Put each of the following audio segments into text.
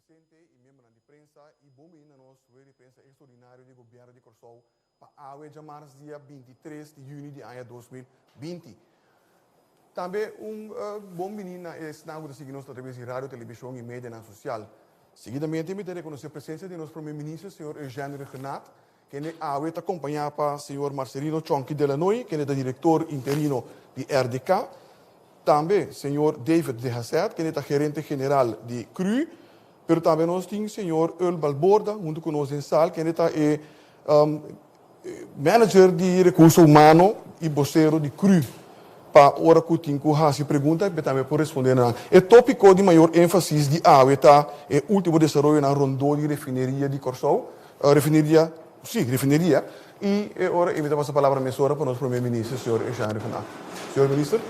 Presente i miembronan di prensa i bon bini na nos rueda di prensa ekstraordinario di Gobièrnu di Kòrsou pa awe djamars dia 23 di yüni di aña 2020. Tambe un bon bini na esnan ku ta sigui nos atraves di radio, televishon i medianan sosial. Seguidamente mi ta rekonosé presensia di nos Prome Minister señor Eugène Rhuggenaath, kende awe ta kompañá pa señor Marcelino Chonky Delanoy, kende ta direktor interino di RDK. Tambe señor David de Haseth, kende ta gerente general di cru. Pero tambe nos tin señor Earl Balborda huntu ku nos den sal, kende ta e manager di rekurso humano i bosero di cru. Pa ora ku tin ku hasi pregunta, e tambe por respondé na nan. E tópiko di mayor énfasis di awe ta e último desaroyonan rondó di refineria di Kòrsou. Refineria, sí, refineria. I e ora ei mi ta pasa palabra mesora pa nos Prome Minister, señor Eugène Rhuggenaath. Señor Minister.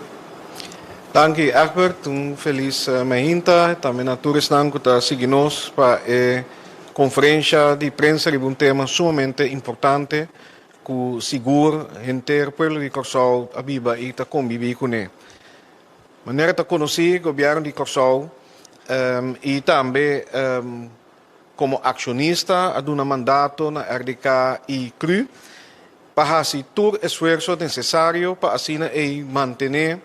Danki, Egbert. Un felis mainta tambe na tur esnan ku ta sigui nos pa e konferensha di prensa riba un tema sumamente importante ku sigur henter pueblo di Kòrsou a biba i ta kombibí kuné. Manera ta konosí, Gobièrnu di Kòrsou i tambe Komo akshonista a duna mandato na RDK i cru pa hasi tur esfuerso nesesario pa asina ei mantené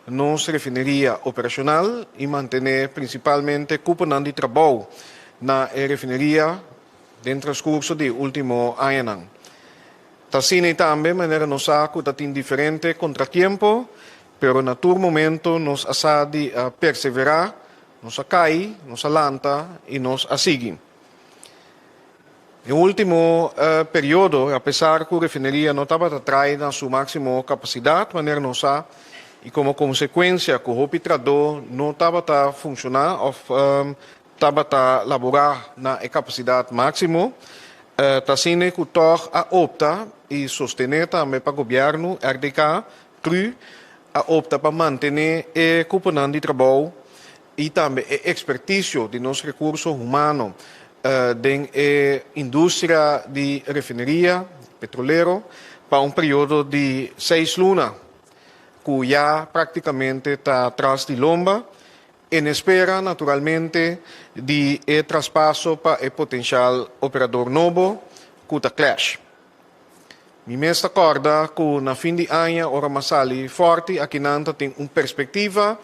nos refineria operashonal i mantené prinsipalmente kuponan di trabou na e refineria den transkurso di e último añanan. Ta asina ei tambe manera nos sa ku ta tin diferente kontratiempo, pero na tur momento nos a sa di a perseverá. Nos a kai, nos a lanta i nos a sigui. Den último periodo, apesar ku refineria no tabata trai na su máksimo kapasidat, manera nos sa, i komo konsekuensia ku hopi tradó no tabata funshoná òf tabata laborá na e kapasidat máksimo, ta asina ku tòg a opta i sostené tambe pa gobièrnu, RDK, Cru a opta pa mantené e kuponan di trabou i tambe e ekspertisio di nos rekurso humano den e industria di refineria petrolero pa un periodo di seis luna ku ya praktikamente ta tras di lomba en espera naturalmente di e traspaso pa e potenshal operador nobo ku ta Clash. Mi mes ta kòrda ku na fin di aña ora m'a sali fòrti akinan ta tin un perspektiva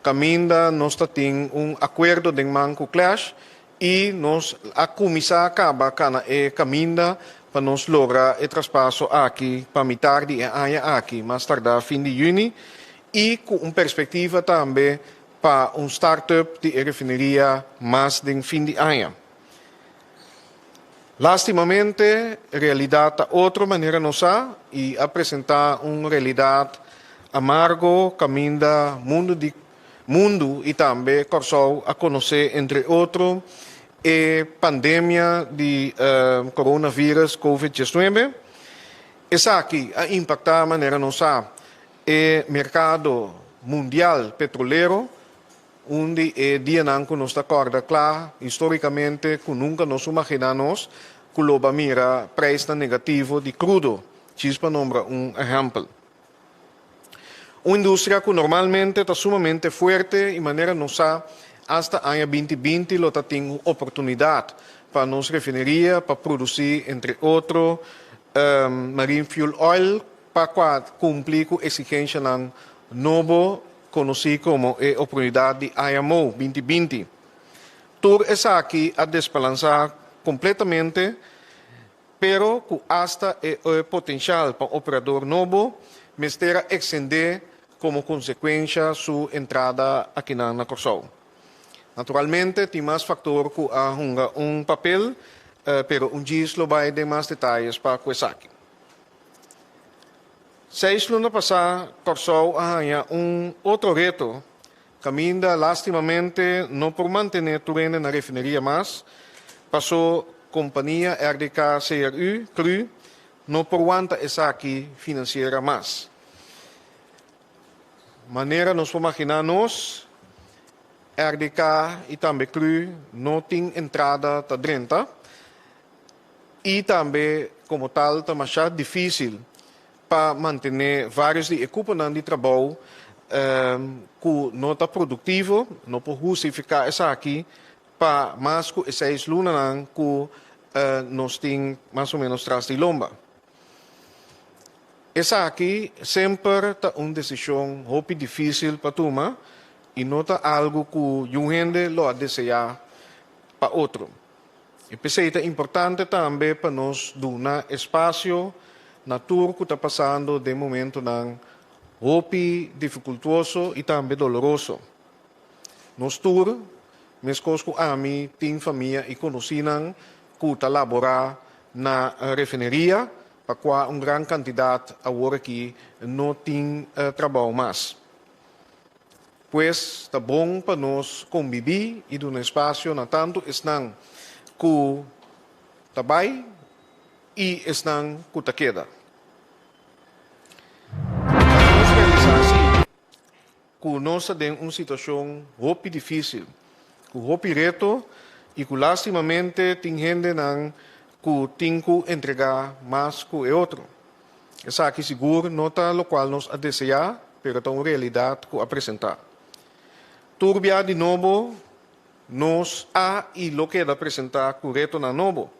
kaminda nos ta tin un akuerdo den man ku Clash i nos a kuminsá kaba kana e kaminda pa nos logra e traspaso aki pa mitar di e aña aki, mas tardá fin di yüni, i ku un perspektiva tambe pa un start-up di e refineria mas den fin di aña. Lastimamente, realidat ta otro manera nos sa i a presentá un realidat amargo kaminda mundu di mundu i tambe Kòrsou a konosé entre otro e pandemia di coronavirus covid 19. Esaki a impaktá manera nos sa e merkado mundial petrolero. Un di e dianan ku nos ta kòrda kla histórikamente ku nunka nos imaginá nos ku lo ba mira preisnan negativo di krudo, djis pa nombra un ehèmpel. Un industria ku normalmente ta sumamente fuerte i manera nos sa asta aña 2020 lo ta tin un oportunidat pa nos refineria pa produsí entre otro marine fuel oil pa kua kumpli ku eksigenshanan nobo konosí komo e oportunidat di IMO 2020. Tur esaki a desbalansá kompletamente, pero ku asta e potenshal pa un operador nobo mester a ekstendé komo konsekuensha su entrada akinan na Kòrsou. Naturalmente tin mas faktor ku a hunga un papel, pero un djis lo bai den mas detayes pa ku esaki. Seis luna pasá Kòrsou a haña un otro reto kaminda lástimamente no por mantené tur hende na refineria mas, pasó kompania RDK CRU, cru, no por wanta esaki finansiera mas. Manera nos por maginá nos, RDK i tambe cru no tin entrada ta drenta. I tambe komo tal ta masha difísil pa mantené vários di e kuponan di trabou ku no ta produktivo, no por hustifiká esaki pa mas ku e seis lunanan ku nos tin mas o ménos tras di lomba. Esaki semper ta un desishon hopi difísil pa tuma i no ta algu ku yun hende lo a deseá pa otro. I p'esei ta importante tambe pa nos duna espasio na tur ku ta pasando den momentonan hopi difikultuoso i tambe doloroso. Nos tur, meskos ku ami, tin famia i konosínan ku ta laborá na refineria, pa kua un gran kantidat awor aki no tin trabou mas. Pues ta bon pa nos kombibí i duna espasio na tantu esnan ku ta bai i esnan ku ta keda. Laga nos realisá si ku nos ta den un situashon hopi difísil, ku hopi reto i ku lástimamente tin hendenan ku tin ku entregá mas ku e otro. Esaki sigur no ta lokual nos a deseá, pero ta un realidat ku a presentá. Tur bia di nobo nos a i lo keda presentá ku retonan nobo.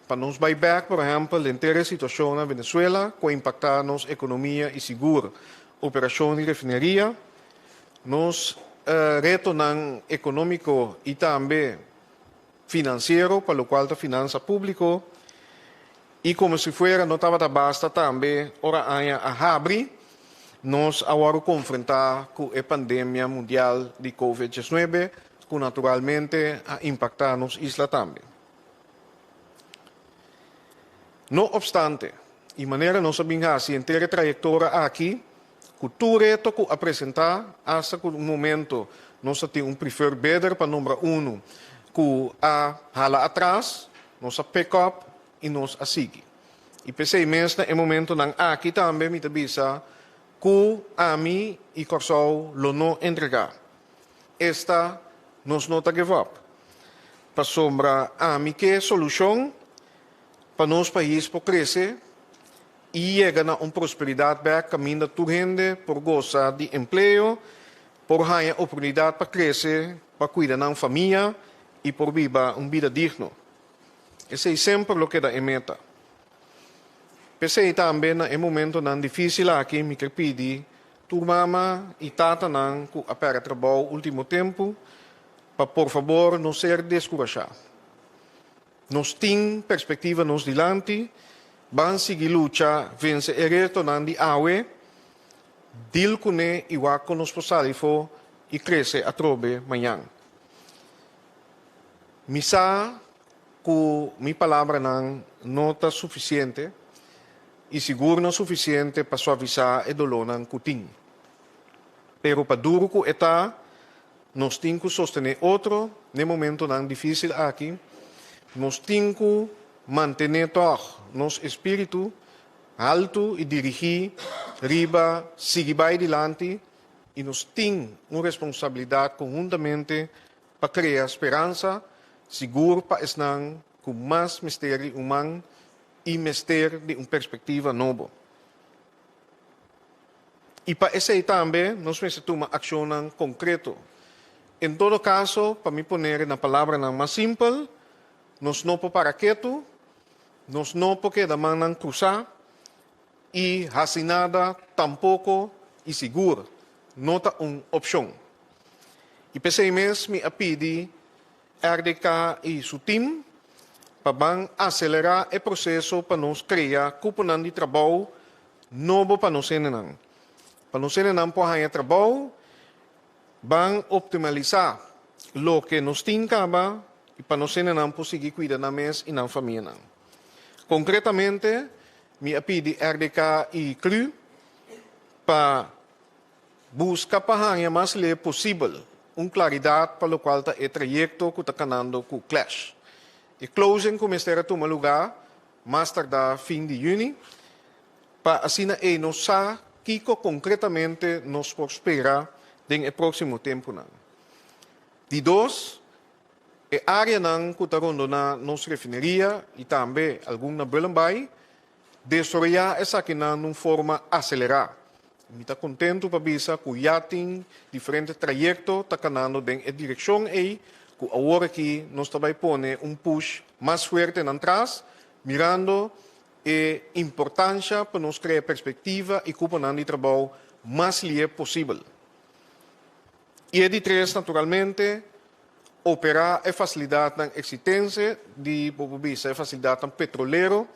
Pa nos bai bèk, por ehèmpel, henter e situashon na Venezuela ku a impaktá nos ekonomia i sigur operashon di refineria, nos retonan ekonómiko i tambe finansiero pa lokual ta finansa públiko i komo si fuera no tabata basta tambe ora aña a habri nos a wòrdu konfrontá ku e pandemia mundial di Covid 19 ku naturalmente a impaktá nos isla tambe. No opstante, i manera nos a bin hasi henter e trayektora aki, ku tur reto ku a presentá, asta ku un momento nos a tin un preferred bidder pa nombra unu ku a hala atras, nos a pick up i nos a sigui. I p'esei mes na e momentonan aki tambe mi ta bisa ku ami i Kòrsou lo no entregá. Esta nos no ta give up. Pasobra ami ke solushon pa nos pais por krese i yega na un prosperidat bèk kaminda tur hende por gosa di empleo, por haña oportunidat pa krese, pa kuida nan famia i por biba un bida digno. Esei semper lo keda e meta. P'esei tambe na e momentonan difísil aki mi ke pidi tur mama i tatanan ku a pèrdè trabou último tempu pa por fabor no ser deskurashá. Nos tin perspektiva nos dilanti, ban sigui lucha vense e retonan di awe, deal kuné i wak kon nos por sali afó i krese atrobe mañan. Mi sa ku mi palabranan no ta sufisiente i sigur no sufisiente pa suavisá e dolónan ku tin. Pero pa duru ku e ta, Nos tin ku sostené otro n'e momentonan difísil aki. Nos tin ku mantené tòg nos espíritu haltu i dirigí riba sigui bai dilanti i nos tin un responsabilidat konhuntamente pa krea speransa sigur pa esnan ku mas mester di un man i mester di un perspektiva nobo. I pa esei tambe nos mester tuma akshonnan konkreto. En todo kaso, pa mi poner na palabranan mas simpel, nos no por para ketu, nos no por keda mannan krusá i hasi nada tampoko i sigur no ta un opshon. I p'esei mes mi a pidi RDK i su tim pa ban aselerá e proseso pa nos krea kuponan di trabou nobo pa nos hendenan. Pa nos hendenan por haña trabou, ban optimalisá loke nos tin kaba i pa nos hendenan por sigui kuida nan mes i nan famianan. Konkretamente, mi a pidi RDK i cru pa Buska pa haña mas leu posibel un klaridat pa lokual ta e trayekto ku ta kanando ku Clash. E closing ku mester a tuma lugá mas tardá fin di yüni, pa asina ei nos sa kiko konkretamente nos por spera den e próksimo tempunan. Di dos, e áreanan ku ta rondoná nos refineria i tambe algun na Bullenbaai, Desaroyá esakinan nun forma aselerá. Mi ta kontentu pa bisa ku ya tin diferente trayekto ta kanando den e direkshon ei. ku awor aki nos ta bai pone un push mas fuerte nan tras, mirando e importansha pa nos krea perspektiva i kuponan di trabou mas lihe posibel. I e di tres, naturalmente, operá e fasilidatnan eksitense di, bo por bisa, e fasilidatnan petrolero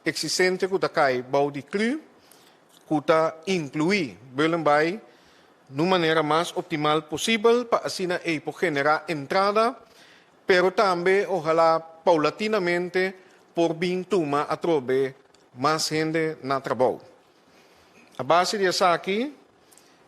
eksistente ku ta kai bou di cru, ku ta inkluí Bullenbaai, n'un manera mas optimal posibel pa asina ei por generá entrada, pero tambe ohalá paulatinamente por bin tuma atrobe mas hende na trabou. A base di esaki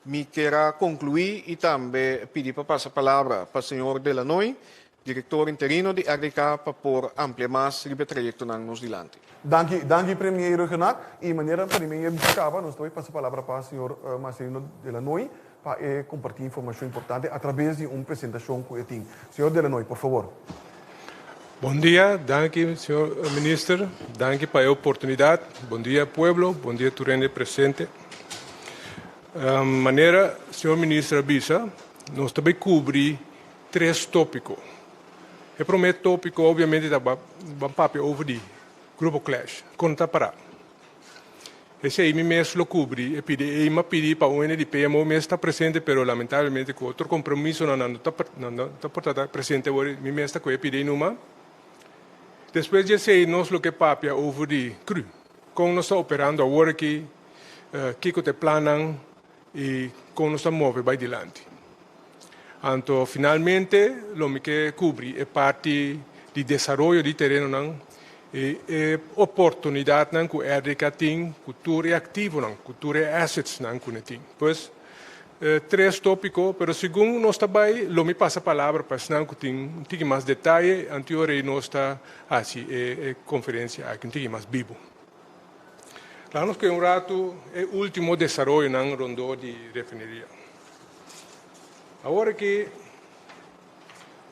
mi kier a konkluí i tambe pidi pa pasa palabra pa señor Delanoy, Direktor interino di RDK pa por amplia mas riba e trayektonan nos dilanti. Danki, danki Premier Rhuggenaath. I manera Premier a bisa kaba, nos ta bai pasa palabra pa señor Marcelino Delanoy pa e kompartí informashon importante atrabes di un presentashon ku e tin. Señor Delanoy, por fabor. Bon dia, danki señor Minister, danki pa e oportunidat. Bon dia pueblo, bon dia tur hende presente. Manera señor Minister a bisa, nos ta bai kubri Tres tópiko. E promé tópiko obviamente ta ban papia over di Grupo Clash. Kon ta pará? Esei mi mes lo kubri e pidi ei. M'a pidi pa un hende di PMO mes ta presente pero lamentablemente ku otro kompromisonan nan no ta nan no ta por ta presente awor mi mes ta ku e pidi ei numa. Despues di esei nos lo ke papia over di cru. Kon nos ta operando awor aki, kiko ta e plannan i kon nos ta move bai dilanti. Anto finalmente lo mi ke kubri e parti di desaroyo di terenonan i e oportunidatnan ku RDK tin ku tur e aktivonan, ku tur e assetsnan ku ne tin. Pues tres topiko, pero segun nos ta bai lo mi pasa palabra pa esnan ku tin un tiki mas detaye anto ora ei nos ta hasi e konferensia aki un tiki mas bibu. Laga nos kue un ratu e ultimo desaroyonan rondó di refineria. Awor aki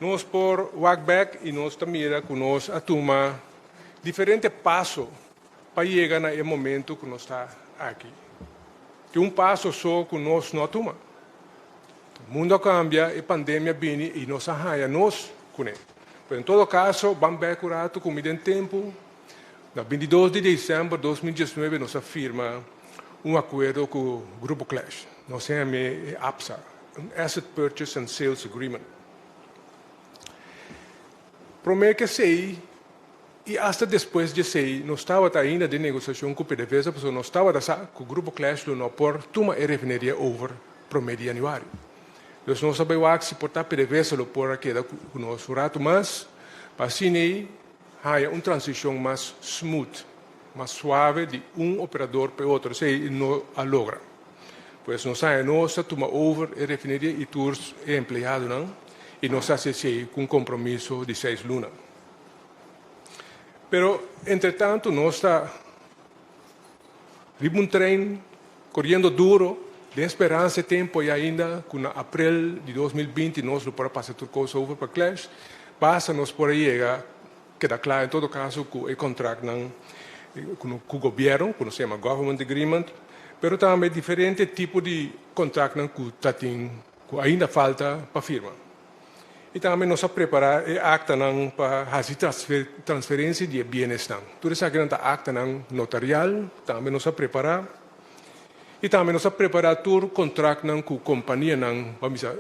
nos por wak bek i nos ta mira ku nos a tuma diferente paso pa yega na e momento ku nos ta aki. Tin un paso so ku nos no a tuma. Mundo a kambia, e pandemia bini i nos a haña nos kuné. Pero en todo kaso, ban bek un ratu ku mi den tempu. Na 22 di december 2019 nos a firma un akuerdo ku Grupo Clash. Nos a yama e APSA, un Asset Purchase and Sales Agreement. Promé ku esei i asta despues di esei nos tabata ainda den negosiashon ku PDVSA pasobra nos tabata sa ku Grupo Clash lo no por tuma e refineria over promé di yanüari. Dus nos a bai wak si por ta PDVSA lo por a keda ku nos un ratu mas pa asina ei haña un transishon mas smooth, mas suave di un operador pa e otro. Esei no a logra. Pues nos haña nos a tuma over e refineria i tur e empleadonan i nos a hasi esei ku un kompromiso di seis luna. Pero entretantu nos ta riba un trein koriendo duro den speransa e tempu ei ainda ku na aprel di 2020 nos lo por a pasa tur kos over pa Clash. Basta nos por a yega keda kla en todo kaso ku e kontraktnan ku gobièrnu, ku nos yama government agreement, pero tambe diferente tipo di kontraktnan ku ta tin ku ainda falta pa firma. I tambe nos a prepará e aktanan pa hasi transferensia di e bienesnan. Tur esakinan ta aktanan notarial, tambe nos a prepará. I tambe nos a prepará tur kontraktnan ku kompanianan, ban bisa,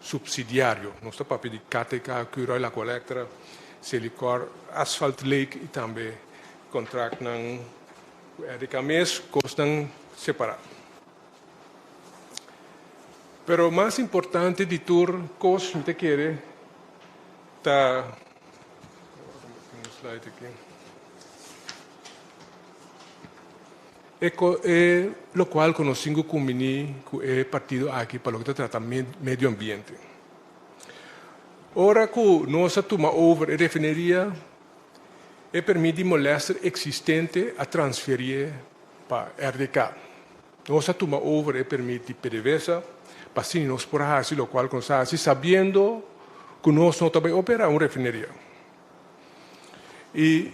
supsidiario. Nos ta papia di KTK, Curoil, Aqualectra, Selikor, Asphalt Lake i tambe kontraktnan ku RDK mes, kosnan separá. Pero mas importante di tur kos mi ta kere ta e e lokual ku nos tin ku kumbiní ku e partido aki pa loke ta trata medio ambiente. Ora ku nos a tuma over e refineria e permit di molester eksistente a transferié pa RDK. Nos a tuma over e permit di PDVSA pa asina nos por a hasi lokual ku nos a hasi sabiendo ku nos no ta bai operá un refineria. I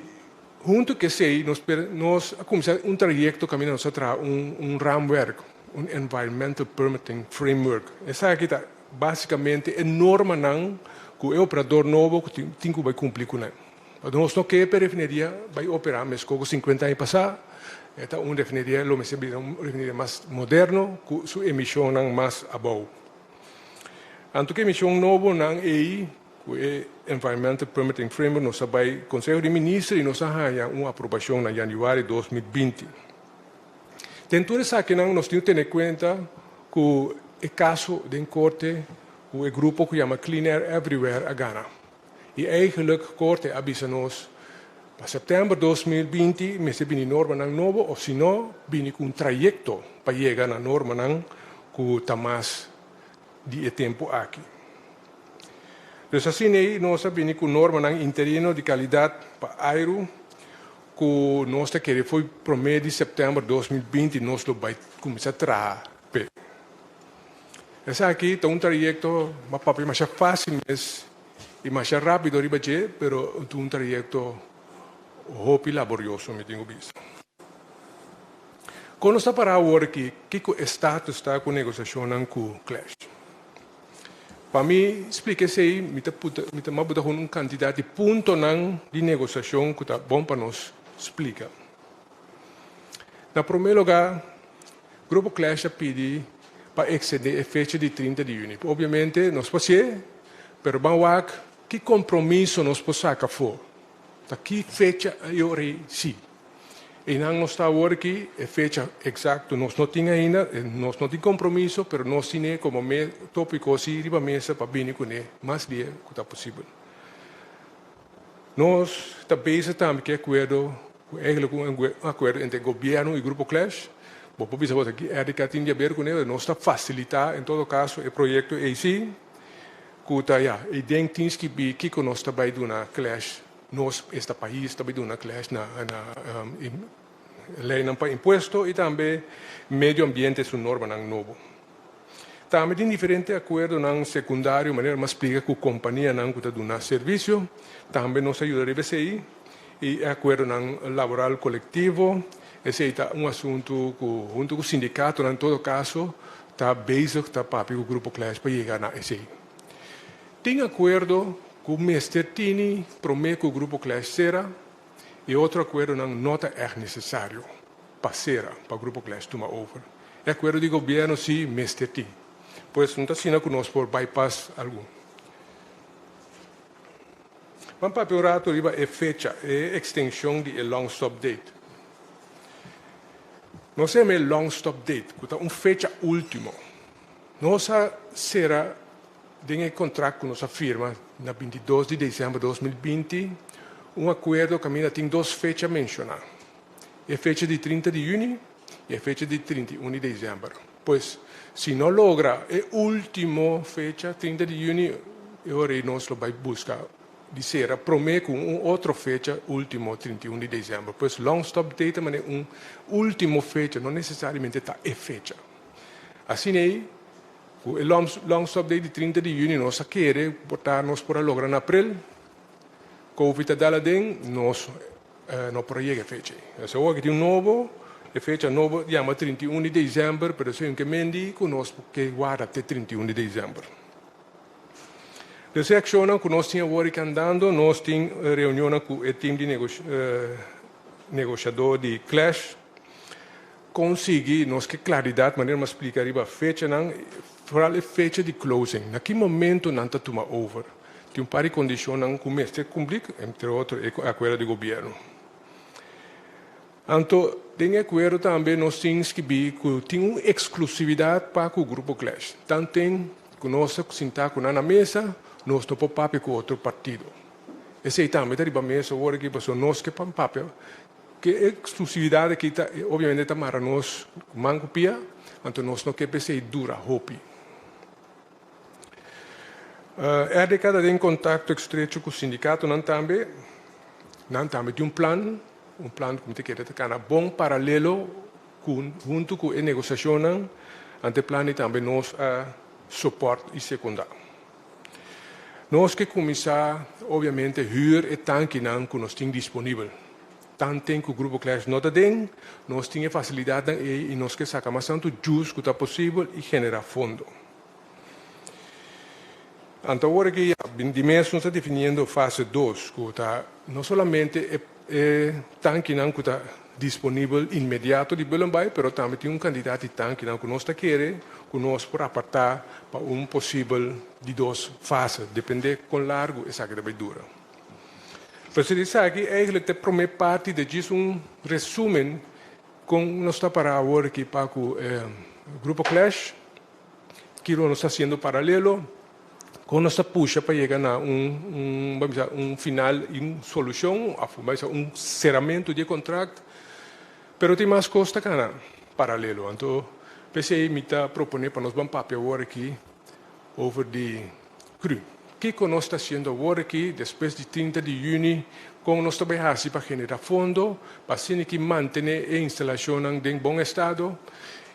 huntu ku esei nos nos a kuminsá un trayekto kaminda nos a traha un un raamwerk, un environmental permitting framework. Esaki ta basikamente e normanan. ku e operador nobo ku tin ku bai kumpli ku nan. Pasobra nos no ke pa e refineria bai operá meskos ku sinkuenta aña pasá. E ta un refineria lo mester bira un refineria mas moderno ku su emishonnan mas abou. Anto ku e emishon nobonan ei ku e Environmental Permitting Framework nos a bai Konseho di Minister i nos a haña un aprobashon na yanüari 2020. Den tur esakinan nos tin ku tene kuenta ku e kaso den korte ku e grupo ku yama Clean Air Everywhere a gana. I eigenlijk korte a bisa nos pa sèptèmber 2020 mester bini normanan nobo òf si no bini ku un trayekto pa yega na normanan ku ta mas di e tempu aki. Dus asina ei nos a bini ku normanan interino di kalidat pa airu ku nos ta kere fo'i promé di sèptèmber 2020 nos lo bai kuminsá traha p'e. Esaki ta un trayekto m'a papia masha fásil mes i masha rápido riba dje, pero ta un trayekto hopi laborioso mi tin ku bisa. Kon nos ta pará awor aki? Kiko e status ta ku negosiashonnan ku Clash? Pa mi splika esei mi ta puta mi ta mabuta hun un kantidat di puntonan di negosiashon ku ta bon pa nos splika. Na promé lugá Grupo Clash a pidi pa ekstendé e fecha di 30 di yüni. Obviamente nos por hasié, pero ban wak ki kompromiso nos por saka afó. Ta ki fecha e ora ei si. Einan nos ta awor aki, e fecha eksakto nos no tin ainda, nos no tin kompromiso, pero nos tin'é komo me tópiko si riba mesa pa bini kuné mas dia ku ta posibel. Nos ta bezig tambe ku e akuerdo, ku eigenlijk un akuerdo entre gobièrnu i Grupo Clash. Bo por bisa bo aki RDK tin di haber kuné, pero nos ta fasilitá en todo kaso e proyekto ei si, ku ta ya, ei den tin skibí kiko nos ta bai duna Clash. Nos, esta pais, ta bai duna Clash na na leynan pa impuesto i tambe medio ambiente su normanan nobo. Tambe tin diferente akuerdonan sekundario manera mas splika ku kompanianan ku ta duna servisio. Tambe nos a yuda riba esei i e akuerdonan laboral kolektivo. Esei ta un asuntu ku huntu ku sindikatonan en todo kaso ta bezig ta papia ku Grupo Clash pa yega na esei. Tin akuerdo ku mester tini promé ku Grupo Clash sera i otro akuerdonan no ta ègt nesesario pa sera pa Grupo Clash tuma over. E akuerdo di gobièrnu sí mester tin. Pues no ta asina ku nos por bypass algun. Ban papia un ratu riba e fecha, e ekstenshon di e long stop date. Nos a yama e long stop date, ku ta un fecha último. Nos a sera den e kontrakt ku nos a firma na 22 di desèmber 2020 un akuerdo kaminda tin dos fecha menshoná, e fecha di 30 di yüni i e fecha di 31 di desèmber. Pues, si no logra e último fecha, 30 di yüni, e ora ei nos lo bai buska di sera promé ku un otro fecha último, 31 di desèmber. Pues, long stop date ta manera un último fecha, no nesesariamente ta e fecha. Asina ei, ku e long long stop date di 30 di yüni nos a kere por ta nos por a logra na aprel. Covid a dal aden, nos no por a yega e fecha ei. Asina awor aki tin un nobo, e fecha nobo yama 31 di desèmber, pero esei un ke mendi ku nos por ke warda te 31 di desèmber. Dus e akshonnan ku nos tin awor aki andando, nos tin reunionnan ku e tim di negoshadó di Clash, Consigui nos ke claridad manera mi a splica riba fechanan, vooral e fecha di closing. Na ki momento nan ta tuma over? Tin un par di condicionnan cu mester cumpli, entre otro e acuerdo di gobierno. Anto den e acuerdo tambe nos tin skibi cu tin un exclusividad pa cu Grupo Clash. Tanten cu nos ta sinta cu nan na mesa, nos no por papia cu otro partido. Esey tambe ta riba mesa awor aki pasobra nos ke papia Ke eksklusividat aki ta obviamente ta mara nos ku man ku pia, anto nos no ke p'esei dura hopi. RDK ta den kontakto estrecho ku sindikatonan tambe. Nan tambe tin un plan, un plan ku mi ta kere ta kana bon paralelo ku huntu ku e negosiashonnan, anto e plan ei tambe nos a sopòrt i sekundá. Nos ke kuminsá obviamente hür e tankinan ku nos tin disponibel. Tanten ku Grupo Clash no ta den, nos tin e fasilidatnan ei i nos ke saka mas tantu djus ku ta posibel i generá fondo. Anto awor aki ya. Di mes nos ta definiendo fase 2, ku ta no solamente e tankinan ku ta disponibel inmediato di Bullenbaai, pero tambe tin un kantidat di tankinan ku nos ta kere ku nos por apartá pa un posibel di dos fase, dependé kon largu esaki ta bai dura. Pero esaki eigenlijk ta e promé parti di djis un resumen kon nos ta pará awor aki pa ku Grupo Klesch, kiko nos ta hasiendo paralelo, kon nos ta pusha pa yega na un, ban bisa, un final i un solushon, òf ban bisa un seramentu di e kontrakt. Pero tin mas kos ta kana paralelo. Anto p'esei mi ta proponé pa nos ban papia awor aki over di cru. Kiko nos ta hasiendo awor aki despues di 30 di yüni? Kon nos ta bai hasi pa generá fondo pa asina ki mantené e instalashonnan den bon estado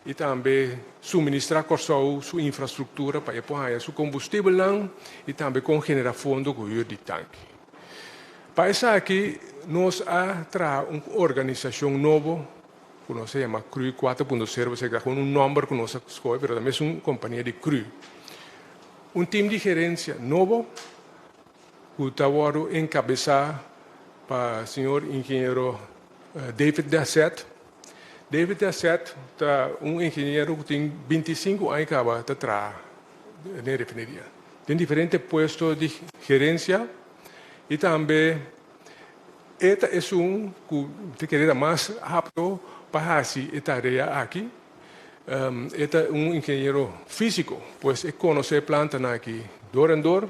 i tambe suministrá Kòrsou su infrastruktura pa e por haña su kombustibelnan i tambe kon generá fondo ku hür di tanki? Pa esaki nos a traha un organisashon nobo ku nos a yama Cru 4.0, pasobra ta un nòmber ku nos a skohe, pero ta mes un kompania di cru. Un tim di gerensia nobo ku ta wòrdu enkabesá pa señor ingeniero David Dasset. David Dasset ta un ingeniero ku tin 25 aña kaba ta traha den refineria, den diferente puesto di gerensia, i tambe e ta esun ku ta kere ta mas apto pa hasi e tarea aki. E ta un ingeniero físiko, pues e konosé e plantanan aki dor en dor,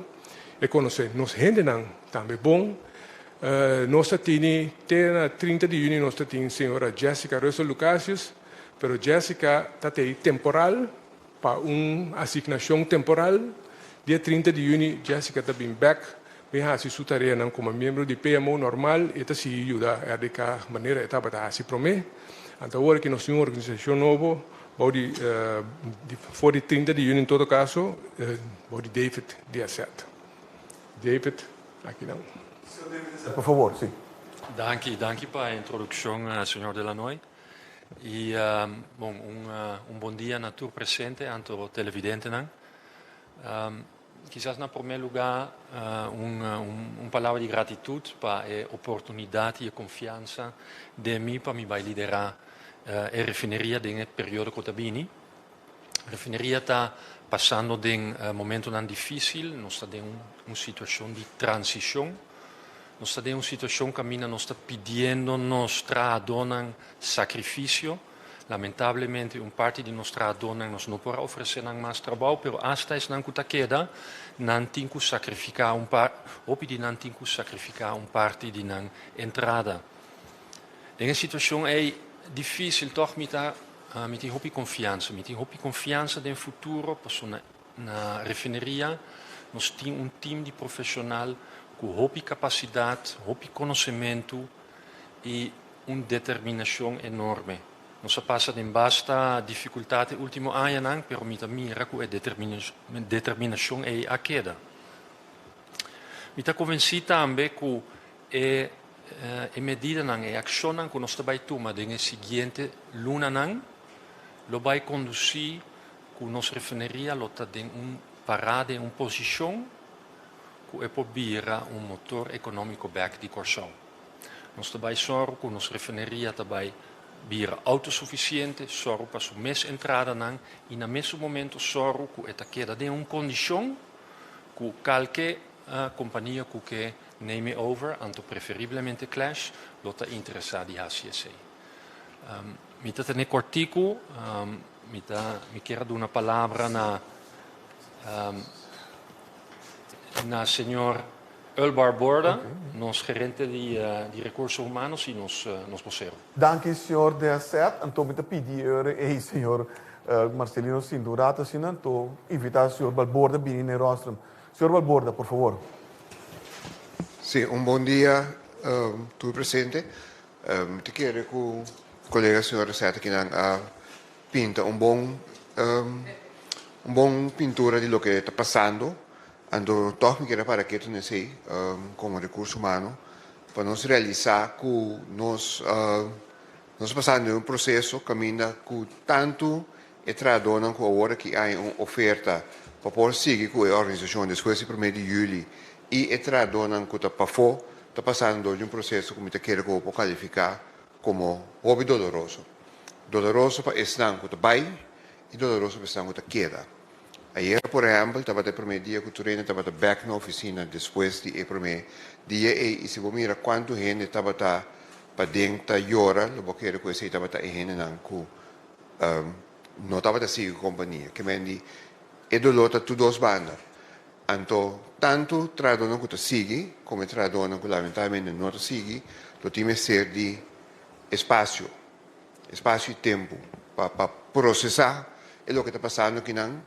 e konosé nos hendenan tambe bon. Nos ta tini te na 30 di yüni nos ta tin señora Jessica Russell Lucasius, pero Jessica ta tei temporal pa un asignashon temporal. Dia 30 di yüni Jessica ta bin bèk bin hasi su tareanan komo miembro di PMO normal i ta sigui yuda RDK manera e tabata hasi promé. Anto awor ku nos tin un organisashon nobo, bou di, for di 30 di yüni en todo kaso, bou di David Diazet. David, aki nan. Por fabor, sí. Danki, danki pa e introdukshon, señor Delanoy. I, bon, un bon dia na tur presente, anto televidentenan. Kisas na promé lugá un palabra di gratitut pa e oportunidat i e konfiansa den mi pa mi bai liderá e refineria den e periodo ku ta bini. Refineria ta pasando den momentonan difísil, nos ta den un situashon di transishon, nos ta den un situashon kaminda nos ta pidiendo nos trahadónan sakrifisio. Lamentablemente un parti di nos trahadónan nos no por a ofresé nan mas trabou, pero asta esnan ku ta keda, nan tin ku sakrifiká un par, hopi di nan tin ku sakrifiká un parti di nan entrada. Den e situashon ei difísil tòg mi ta mi tin hopi konfiansa, mi tin hopi konfiansa den futuro pasobra na refineria nos tin un tim di profeshonal ku hopi kapasidat, hopi konosementu i un determinashon enorme. Nos a pasa den basta difikultat e último añanan, pero mi ta mira ku e determinashon ei a keda. Mi ta konvensí tambe ku e e medidanan, e akshonnan ku nos ta bai tuma den e siguiente lunanan lo bai kondusí ku nos refineria lo ta den un pará, den un posishon ku e por bira un motor ekonómiko bèk di Kòrsou. Nos ta bai sòru ku nos refineria ta bai bira outosufisiente, sòru pa su mes entradanan i na mesun momento sòru ku e ta keda den un kondishon ku kalke kompania ku ke name e over, anto preferiblemente Klesch, lo ta interesá di hasi esei. Mi ta tene kòrtiku, mi ta mi kier a duna palabra na na señor Earl Barborda, nos gerente di di Recursos Humanos i nos nos bosero. Danki señor Deaset. Anto mi ta pidi e señor Marcelino sinta un rato asina, anto invita señor Balborda bini na e rostrum. Señor Balborda, por favor. Sí, un bon dia tur presente. Mi ta kere ku kolega señor Deaset akinan a pinta un bon pintura di loke ta pasando. Anto tòg mi kier para ketu n'esei komo rekurso humano pa nos realisá ku nos pasando den un proseso kaminda ku tantu e trahadónan ku awor aki hay un oferta. pa por sigui ku e organisashon despues di promé di yüli i e trahadónan ku ta pafó ta pasando dor di un proseso ku mi ta kere ku bo por kalifiká komo hopi doloroso. Doloroso pa esnan ku ta bai i doloroso pa esnan ku ta keda. Ayera por ehèmpel tabata e promé dia ku tur hende tabata bèk na ofisina despues di e promé dia ei i si bo mira kuantu hende tabata paden ta yora lo bo kere ku esei tabata e hendenan ku no tabata sigui ku kompania. Ke men di e doló ta tur dos banda. Anto tantu trahadónan ku ta sigui komo e trahadónan ku lamentablemente no ta sigui lo tin mester di espasio, espasio i tempu pa pa prosesá e loke ta pasando akinan,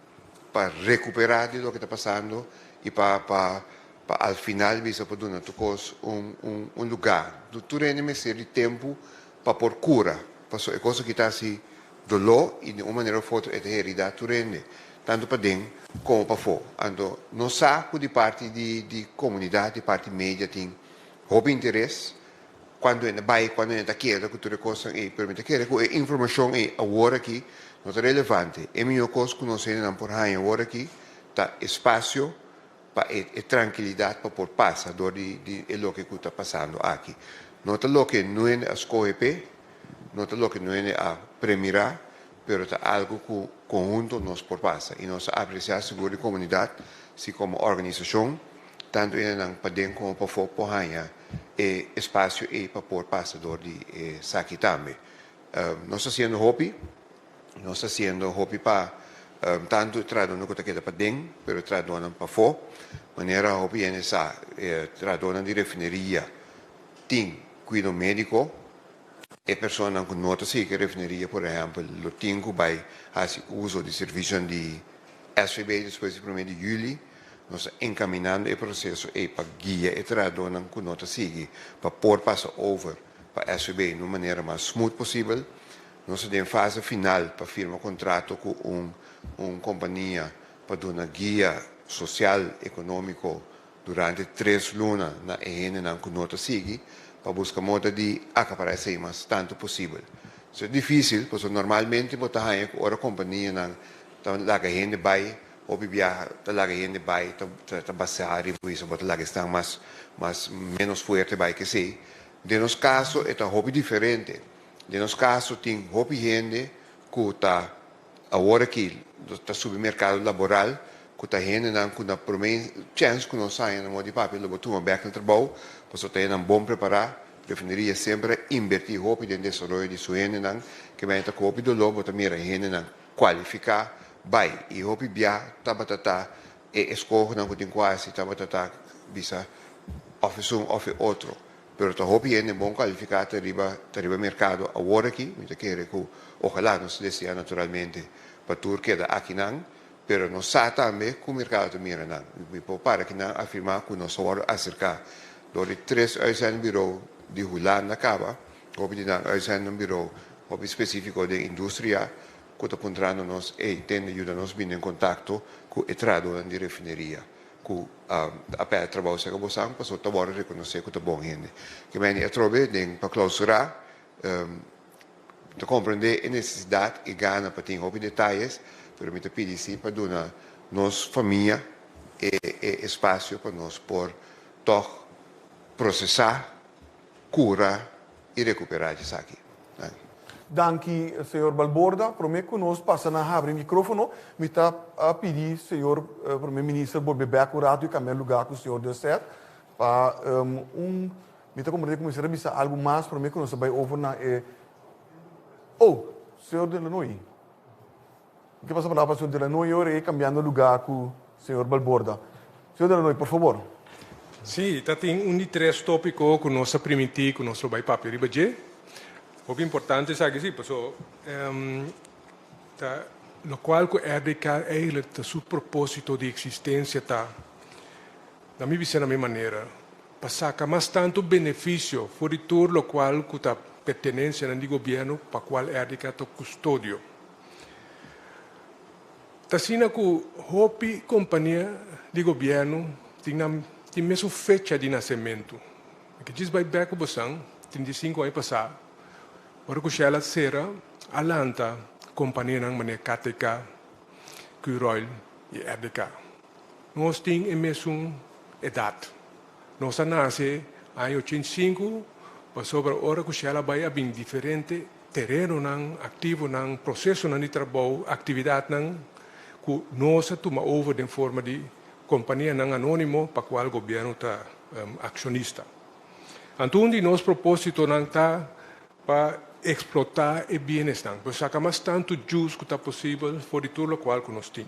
pa rekuperá di loke ta pasando i pa pa pa al final bisa por duna tur kos un un un lugá. Tur hende mester di tempu pa por kura, pasobra e kos aki ta hasi doló i di un manera of otro e ta heridá tur hende, tantu paden komo pafó. Anto nos sa ku di parti di di komunidat, di parti media tin hopi interes kuantu hende bai, kuantu hende ta keda ku tur e kosnan ei, pero mi ta kere ku e informashon ei awor aki no ta relevante. E mihó kos ku nos hendenan por haña awor aki ta espasio pa e e trankilidat pa por pasa dor di di e loke ku ta pasando aki. No ta loke nuende a skohe p'e, no ta loke nuende a premirá, pero ta algu ku konhunto nos por pasa i nos ta apresiá sigur di komunidat si komo organisashon tantu hendenan paden komo pafó por haña e espasio ei pa por pasa dor di esaki tambe. Nos ta hasiendo hopi. Nos ta hasiendo hopi pa tantu e trahadónan ku ta keda paden, pero e trahadónan pafó. Manera hopi hende sa, e trahadónan di refineria tin kuido médiko. E personanan ku no ta sigui ku e refineria, por ehèmpel, lo tin ku bai hasi uso di servisionan di SVB despues di promé di yüli. Nos ta enkaminando e proseso ei pa guia e trahadónan ku no ta sigui pa por pasa over pa SVB na un manera mas smooth posibel. Nos ta den fase final pa firma kontrato ku un un kompania pa duna guia sosial ekonómiko durante tres luna na e hendenan ku no ta sigui pa buska moda di akapará esei mas tantu posibel. Esei ta difísil pasobra normalmente bo ta haña ku ora kompanianan ta laga hende bai hopi biaha ta laga hende bai ta ta basá riba ku bo ta laga esnan mas mas ménos fuerte bai ku esei. Den nos kaso e ta hopi diferente. Den nos kaso tin hopi hende ku ta awor aki ta subi merkado laboral ku ta hendenan ku na promé chèns ku nos haña na moda di papia lo bo tuma bèk na trabou pasobra ta hendenan bon prepará. Refineria semper a inbertí hopi den desaroyo di su hendenan ke mei ta ku hopi doló bo ta mira hendenan kualifiká bai i hopi bia tabata ta e eskohonan ku tin ku hasi tabata ta bisa òf esun òf e otro. Pero ta hopi hende bon kualifiká ta riba ta riba merkado awor aki. Mi ta kere ku ojalá nos ta deseá naturalmente pa tur keda akinan, pero nos sa tambe ku merkado ta mira nan. Mi por para akinan afirmá ku nos a wòrdu aserká dor di tres uitzendbureau di Hulanda kaba, hopi di nan uitzendbureau hopi spesífiko den industria ku ta puntrando nos, ey, tende yuda nos bini den kontakto ku e trahadónan di refineria. Ku a pèrdè trabou serka bosan pasobra ta wòrdu rekonosé ku ta bon hende. Ke meni atrobe den pa klousurá ta komprendé e nesesidat i gana pa tin hopi detayes, pero mi ta pidi si pa duna nos famia e e espasio pa nos por tòg prosesá kura i rekuperá djesaki. Danki. Danki señor Balborda. Prome ku nos pasa na habri mikrofono, mi ta pidi señor Prome Minister bolbe bek un ratu i kambia lugá ku señor Delsert pa un mi ta komprende ku mester a bisa algu mas prome ku nos a bai over na e Oh, señor Delanoy. Mi ke pasa palabra pa señor Delanoy ora e kambiando lugá ku señor Balborda. Señor Delanoy, por fabor. Sí, ta tin un di tres tópiko ku nos a primintí ku nos lo bai papia riba dje. Hopi importante esaki sí, paso ta lokual ku RDK eigenlijk ta su propósito di eksistensia ta, na mi bisa na mi manera, pa saka mas tantu benefisio for di tur lokual ku ta pertenensianan di gobièrnu pa kual RDK ta kustodio. Ta asina ku hopi kompania di gobièrnu tin nan tin mesun fecha di nasementu. Mi ke djis bai bèk ku bosan 35 aña pasá, ora ku Shell a sera, a lanta kompanianan manera KTK, Curoil. i RDK. Nos tin e mesun edat. Nos a nase aña 85, pasobra ora ku Shell a bai a bin diferente terenonan, aktivonan, prosesonan di trabou, aktividatnan ku nos a tuma over den forma di kompanianan anónimo pa kual gobièrnu ta akshonista. Anto un di nos propósitonan ta pa eksplotá e bienesnan, pa saka mas tantu djus ku ta posibel for di tur lokual ku nos tin.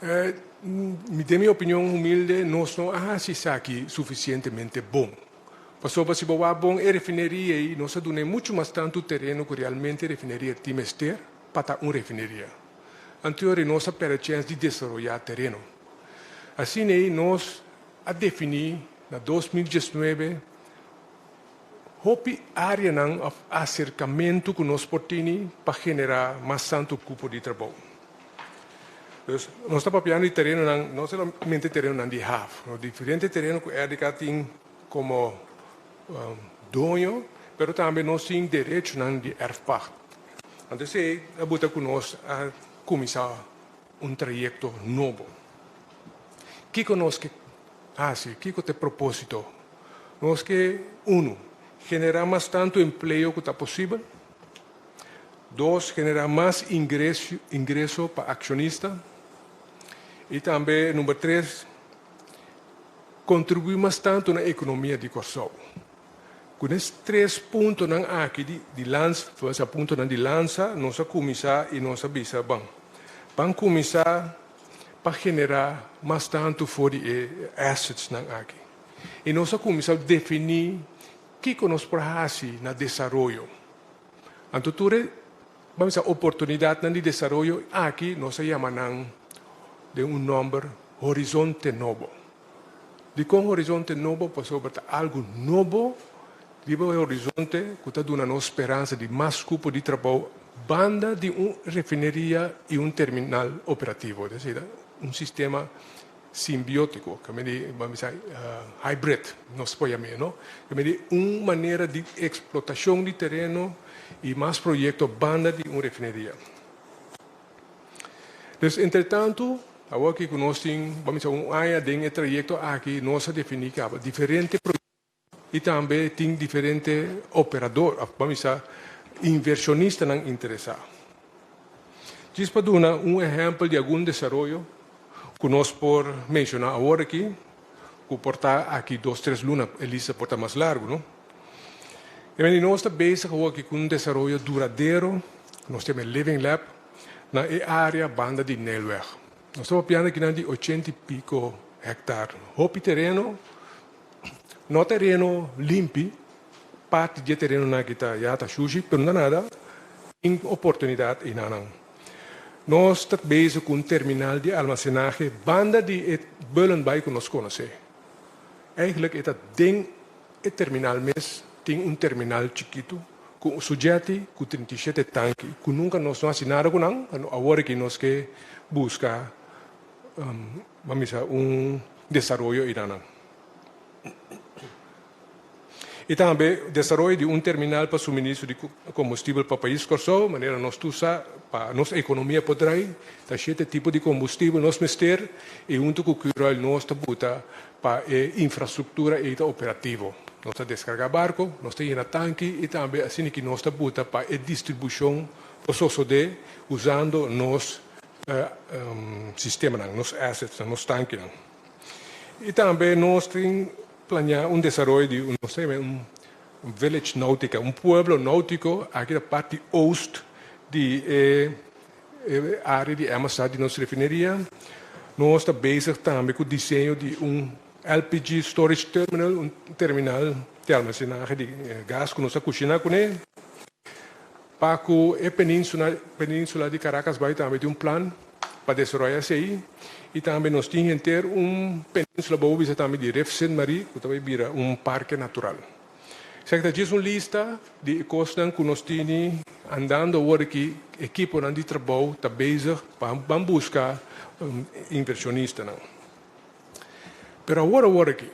Den mi opinion humilde, nos no a hasi esaki sufisientemente bon. Pasobra si bo wak bon e refineria ei, nos a dun'é muchu mas tantu tereno ku realmente e refineria tin mester pa ta un refineria. Anterior nos a pèrdè chèns di desaroyá tereno. Asina ei nos a definí na 2019 hopi áreanan òf aserkamentu ku nos por tini pa generá mas tantu kupo di trabou. Dus nos ta papiando di terenonan, no solamente terenonan di haf, no, diferente tereno ku RDK tin komo doño, pero tambe nos tin derechonan di erfpacht. Anto esei a buta ku nos a kuminsá un trayekto nobo. Kiko nos ke hasi? Kiko ta e propósito? Nos ke, unu, generá mas tantu empleo ku ta posibel. Dos, generá mas ingreso pa akshonista. I tambe, number tres, kontribuí mas tantu na ekonomia di Kòrsou. Ku nes tres puntonan aki di lansa, puntonan di lansa, nos a kuminsá i nos a bisa, Ban, ban kuminsá pa generá mas tantu for di e assetsnan aki. I nos a kuminsá definí kiko nos por hasi na desaroyo. Anto tur e, ban bisa, oportunidatnan di desaroyo aki nos a yama nan den un nòmber Horizonte Nobo. Dikon Horizonte Nobo? Pasobra ta algu nobo riba e horizonte ku ta duna nos speransa di mas kupo di trabou banda di un refineria i un terminal operativo, es desir, un sistema simbiótiko, ke mende ban bisa hybrid nos por yam'é, no? Ke mende un manera di eksplotashon di tereno i mas proyekto banda di un refineria. Dus entretantu, awor aki ku nos tin, ban bisa un aña den e trayekto aki, nos a definí kaba diferente proyekto i tambe tin diferente operador, òf ban bisa invershonistanan interesá. Djis pa duna un ehèmpel di algun desaroyo ku nos por menshoná awor aki, ku por ta aki dos tres luna, e lista por ta mas largu, no? E mende nos ta bezig awor aki ku un desaroyo duradero, nos ta yama e Living Lab, na e área banda di Nijlweg. Nos ta papiando akinan di ochenta i piko hèktar. Hopi tereno, no tereno limpi, parti di e terenonan aki ta ya ta shushi, pero no ta nada, tin oportunidat einanan. Nos ta bezig ku un terminal di almasenahe banda di e Bullenbaai ku nos konosé. Eigenlijk e ta den e terminal mes tin un terminal chikitu ku su jetty ku 37 tanki ku nunka nos no hasi nada ku nan, awor aki nos ke buska, ban bisa, un desaroyo einanan. I tambe desaroyo di un terminal pa suministro di kombustibel pa pais Kòrsou, manera nos tur sa pa nos ekonomia por drai, ta shete tipo di kombustibel nos mester i huntu ku Curoil nos ta buta pa e infrastruktura ei ta operativo. Nos ta deskargá barko, nos ta yena tanki i tambe asina ki nos ta buta pa e distribushon por sosodé usando nos sistemanan, nos assetsnan, nos tankinan. I tambe nos tin Planeá un desaroyo di un, nos ta yama un village nautica, un pueblo nautico aki na parti oost di e area di Amistad di nos refineria. Nos ta bezig tambe cu diseño di un LPG storage terminal, un terminal di almacenahe di gas cu nos ta cushina cune. Pa cu e peninsula di Caracas bay tambe tin un plan pa desaroya esey y tambe nos tin henter un peninsula bobo bisa tambe di Rif Sint Marie cu ta bay bira un parke natural. Esaki ta djis un lista di e cosnan cu nos tini andando awor aki ekiponan di trabou ta bezig pa ban busca inversionistanan. Pero awor awor aki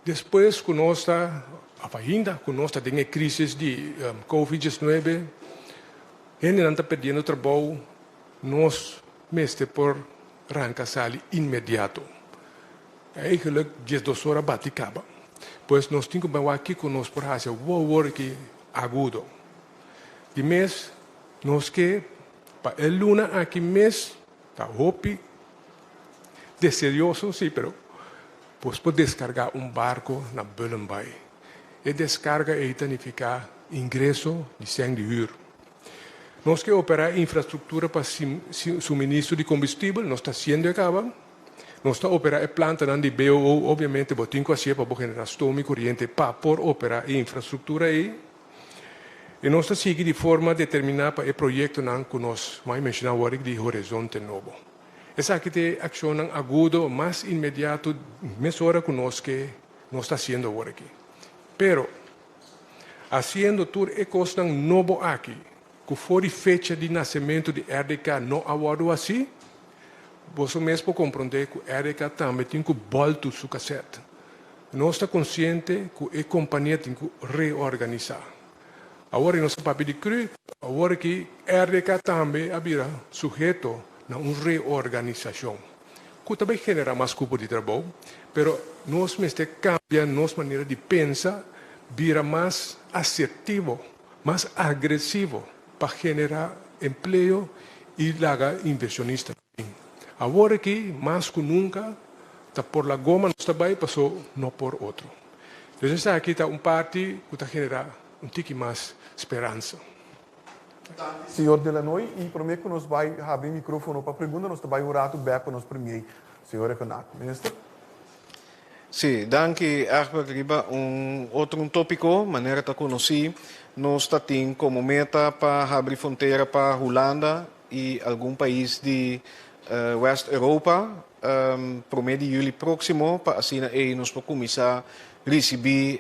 Despues ku nos ta, òf ainda ku nos ta den e krísis di Covid 19, hendenan ta perdiendo trabou, nos. mester por ranka sali inmediato. Eigenlijk 12 ora bati kaba. Pues nos tin ku bai wak kiko nos por hasi awor aki agudo. Di mes nos ke pa e luna aki mes ta hopi deseoso si pero bos por deskargá un barko na Bullenbaai. E deskarga ei ta nifiká ingreso di sèn di hür. Nos ke operá infrastruktura pa suministro di kombustibel, nos ta hasiendo e kaba. Nos ta operá e plantanan di BOO, obviamente bo tin ku hasié pa bo generá stoom i koriente pa por operá e infrastruktura ei. I nos ta sigui di forma determiná pa e proyektonan ku nos mai menshoná awor di Horizonte Nobo. Esaki ta e akshonnan agudo mas inmediato mesora ku nos ke nos ta hasiendo awor aki. Pero, hasiendo tur e kosnan nobo aki ku for di fecha di nasementu di RDK no a wòrdu hasí, boso mes por komprondé ku RDK tambe tin ku bòltu su kasèt. Nos ta konsiente ku e kompania tin ku reorganisá. Awor nos ta papia di cru, awor aki RDK tambe a bira suheto na un reorganisashon ku ta bai generá mas kupo di trabou, pero nos mester kambia nos manera di pensa, bira mas asertivo, mas agresivo pa generá empleo i laga invershonista bin. Awor aki mas ku nunka ta por la goma nos ta bai paso no por otro. Dus esaki ta un parti ku ta generá un tiki mas speransa. Señor Delanoy, i promé ku nos bai habri mikrófono pa pregunta, nos ta bai un ratu bèk pa nos premier, señor Rhuggenaath. Minister? Sí, danki Egbert. Riba un otro un tópiko, manera ta konosí, nos ta tin komo meta pa habri frontera pa Hulanda i algun pais di West Europa promé di yüli próksimo pa asina ei nos por kuminsá risibí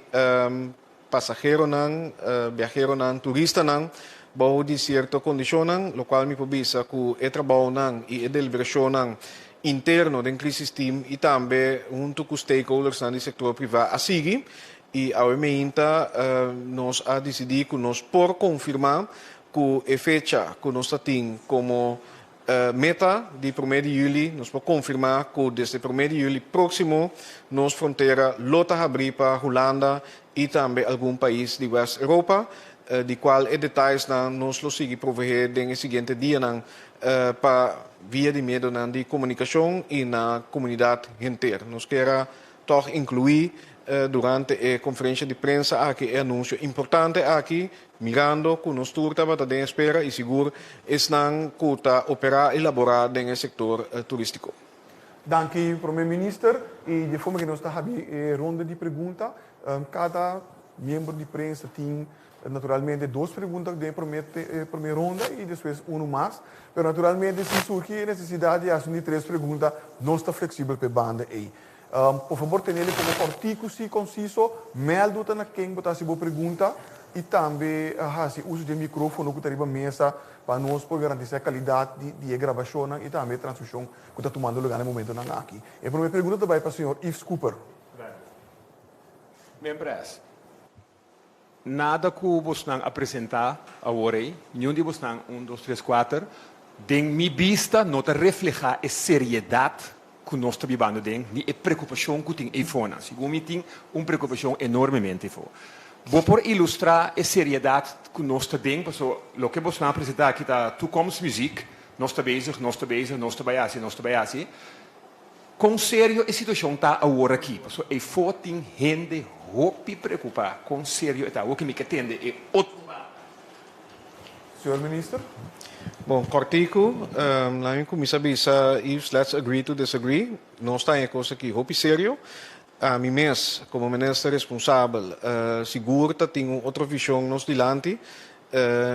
pasaheronan, biaheronan, turistanan bou di sierto kondishonnan, lokual mi por bisa ku e trabounan i e deliberashonnan interno den Crisis Team i tambe huntu ku stakeholdersnan di sektor privá a sigui i awe meinta nos a disidí ku nos por konfirmá ku e fecha ku nos ta tin komo meta di promé di yüli, nos por konfirmá ku desde promé di yüli próksimo nos frontera lo ta habrí pa Hulanda i tambe algun pais di West Europa, di kual e detayesnan nos lo sigui proveé den e siguiente dianan pa via di medionan di komunikashon i na komunidat henter. Nos kier a tòg inkluí durante e konferensha di prensa aki e anunsio importante aki, mirando ku nos tur tabata den espera i sigur esnan ku ta operá i laborá den e sektor turístiko. Danki Prome Minister i di forma ku nos ta habi e ronda di pregunta, kada miembro di prensa tin naturalmente dos pregunta den e prome ronda i despues unu mas, pero naturalmente si surgi e nesesidat di hasi un di tres pregunta nos ta fleksibel pa e banda ei. Por fabor tenele komo kòrtiku si konsiso, mèldu ta na ken bo ta hasi bo pregunta i tambe hasi uso di e mikrófono ku ta riba mesa pa nos por garantisá e kalidat di e grabashonnan i tambe e transmishon ku ta tumando lugá na e momentunan aki. E promé pregunta ta bai pa señor Yves Cooper. Mempres, nada ku bosnan a presentá awor ei, niun di bosnan, un, dos, tres, kuater, den mi bista no ta reflehá e seriedat ku nos ta bibando den, ni e preokupashon ku tin eifonan. Segun mi tin un preokupashon enormemente eifo. Bo por ilustrá e seriedat ku nos ta den? Pasobra loke bosnan a presentá aki ta toekomstmuziek, nos ta bezig, nos ta bezig, nos ta bai hasi, nos ta bai hasi. Kon serio e situashon ta awor aki? Pasobra eifo tin hende hopi preokupá kon serio e ta. Awor ki mi ke tende e otro banda. Señor Minister. Bon, kòrtiku, laat mi kuminsá bisa Yves, let's agree to disagree. Nos ta den e kos aki hopi serio. Ami mes, komo minister responsabel, sigur ta tin un otro vishon nos dilanti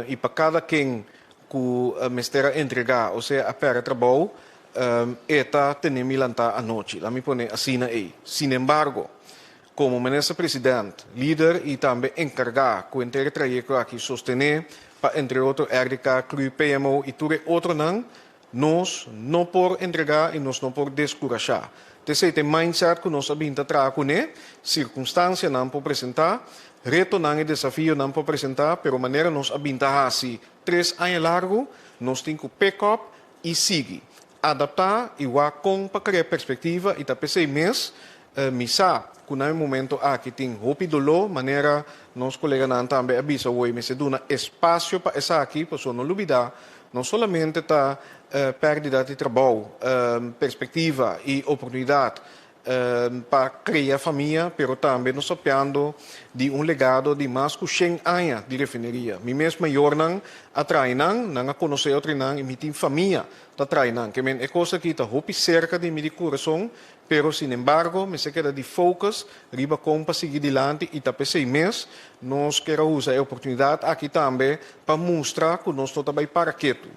i pa kada ken ku mester a entregá osea a pèrdè trabou, E ta tene mi lantá anochi, laat mi pone asina ei. Sinembargo, komo Minister President, lider i tambe enkargá ku henter e trayekto aki sostené pa entre otro RDK, cru, PMO i tur e otronan, nos no por entregá i nos no por deskurashá. T'esei ta e mindset ku nos a bin ta traha kuné. Sirkunstansianan por presentá, retonan i desafionan por presentá, pero manera nos a bin ta hasi tres aña largu, nos tin ku pick up i sigui. adaptá i wak kon pa krea perspektiva i ta p'esei mes mi sa ku na e momento aki tin hopi doló, manera nos koleganan tambe a bisa woi mester duna espasio pa esaki pasobra no lubidá no solamente ta pèrdida di trabou, perspektiva i oportunidat pa krea famia, pero tambe nos papiando di un legado di mas ku shen aña di refineria. Mi mes mayornan a trae nan, nan a konosé otro nan i mi tin famia ta trae nan. Ke men e kos aki ta hopi serka di mi di kurason, pero sinembargo mester keda di focus riba kon pa sigui dilanti i ta p'esei mes nos kier a usa e oportunidat aki tambe pa mustra ku nos no ta bai para ketu.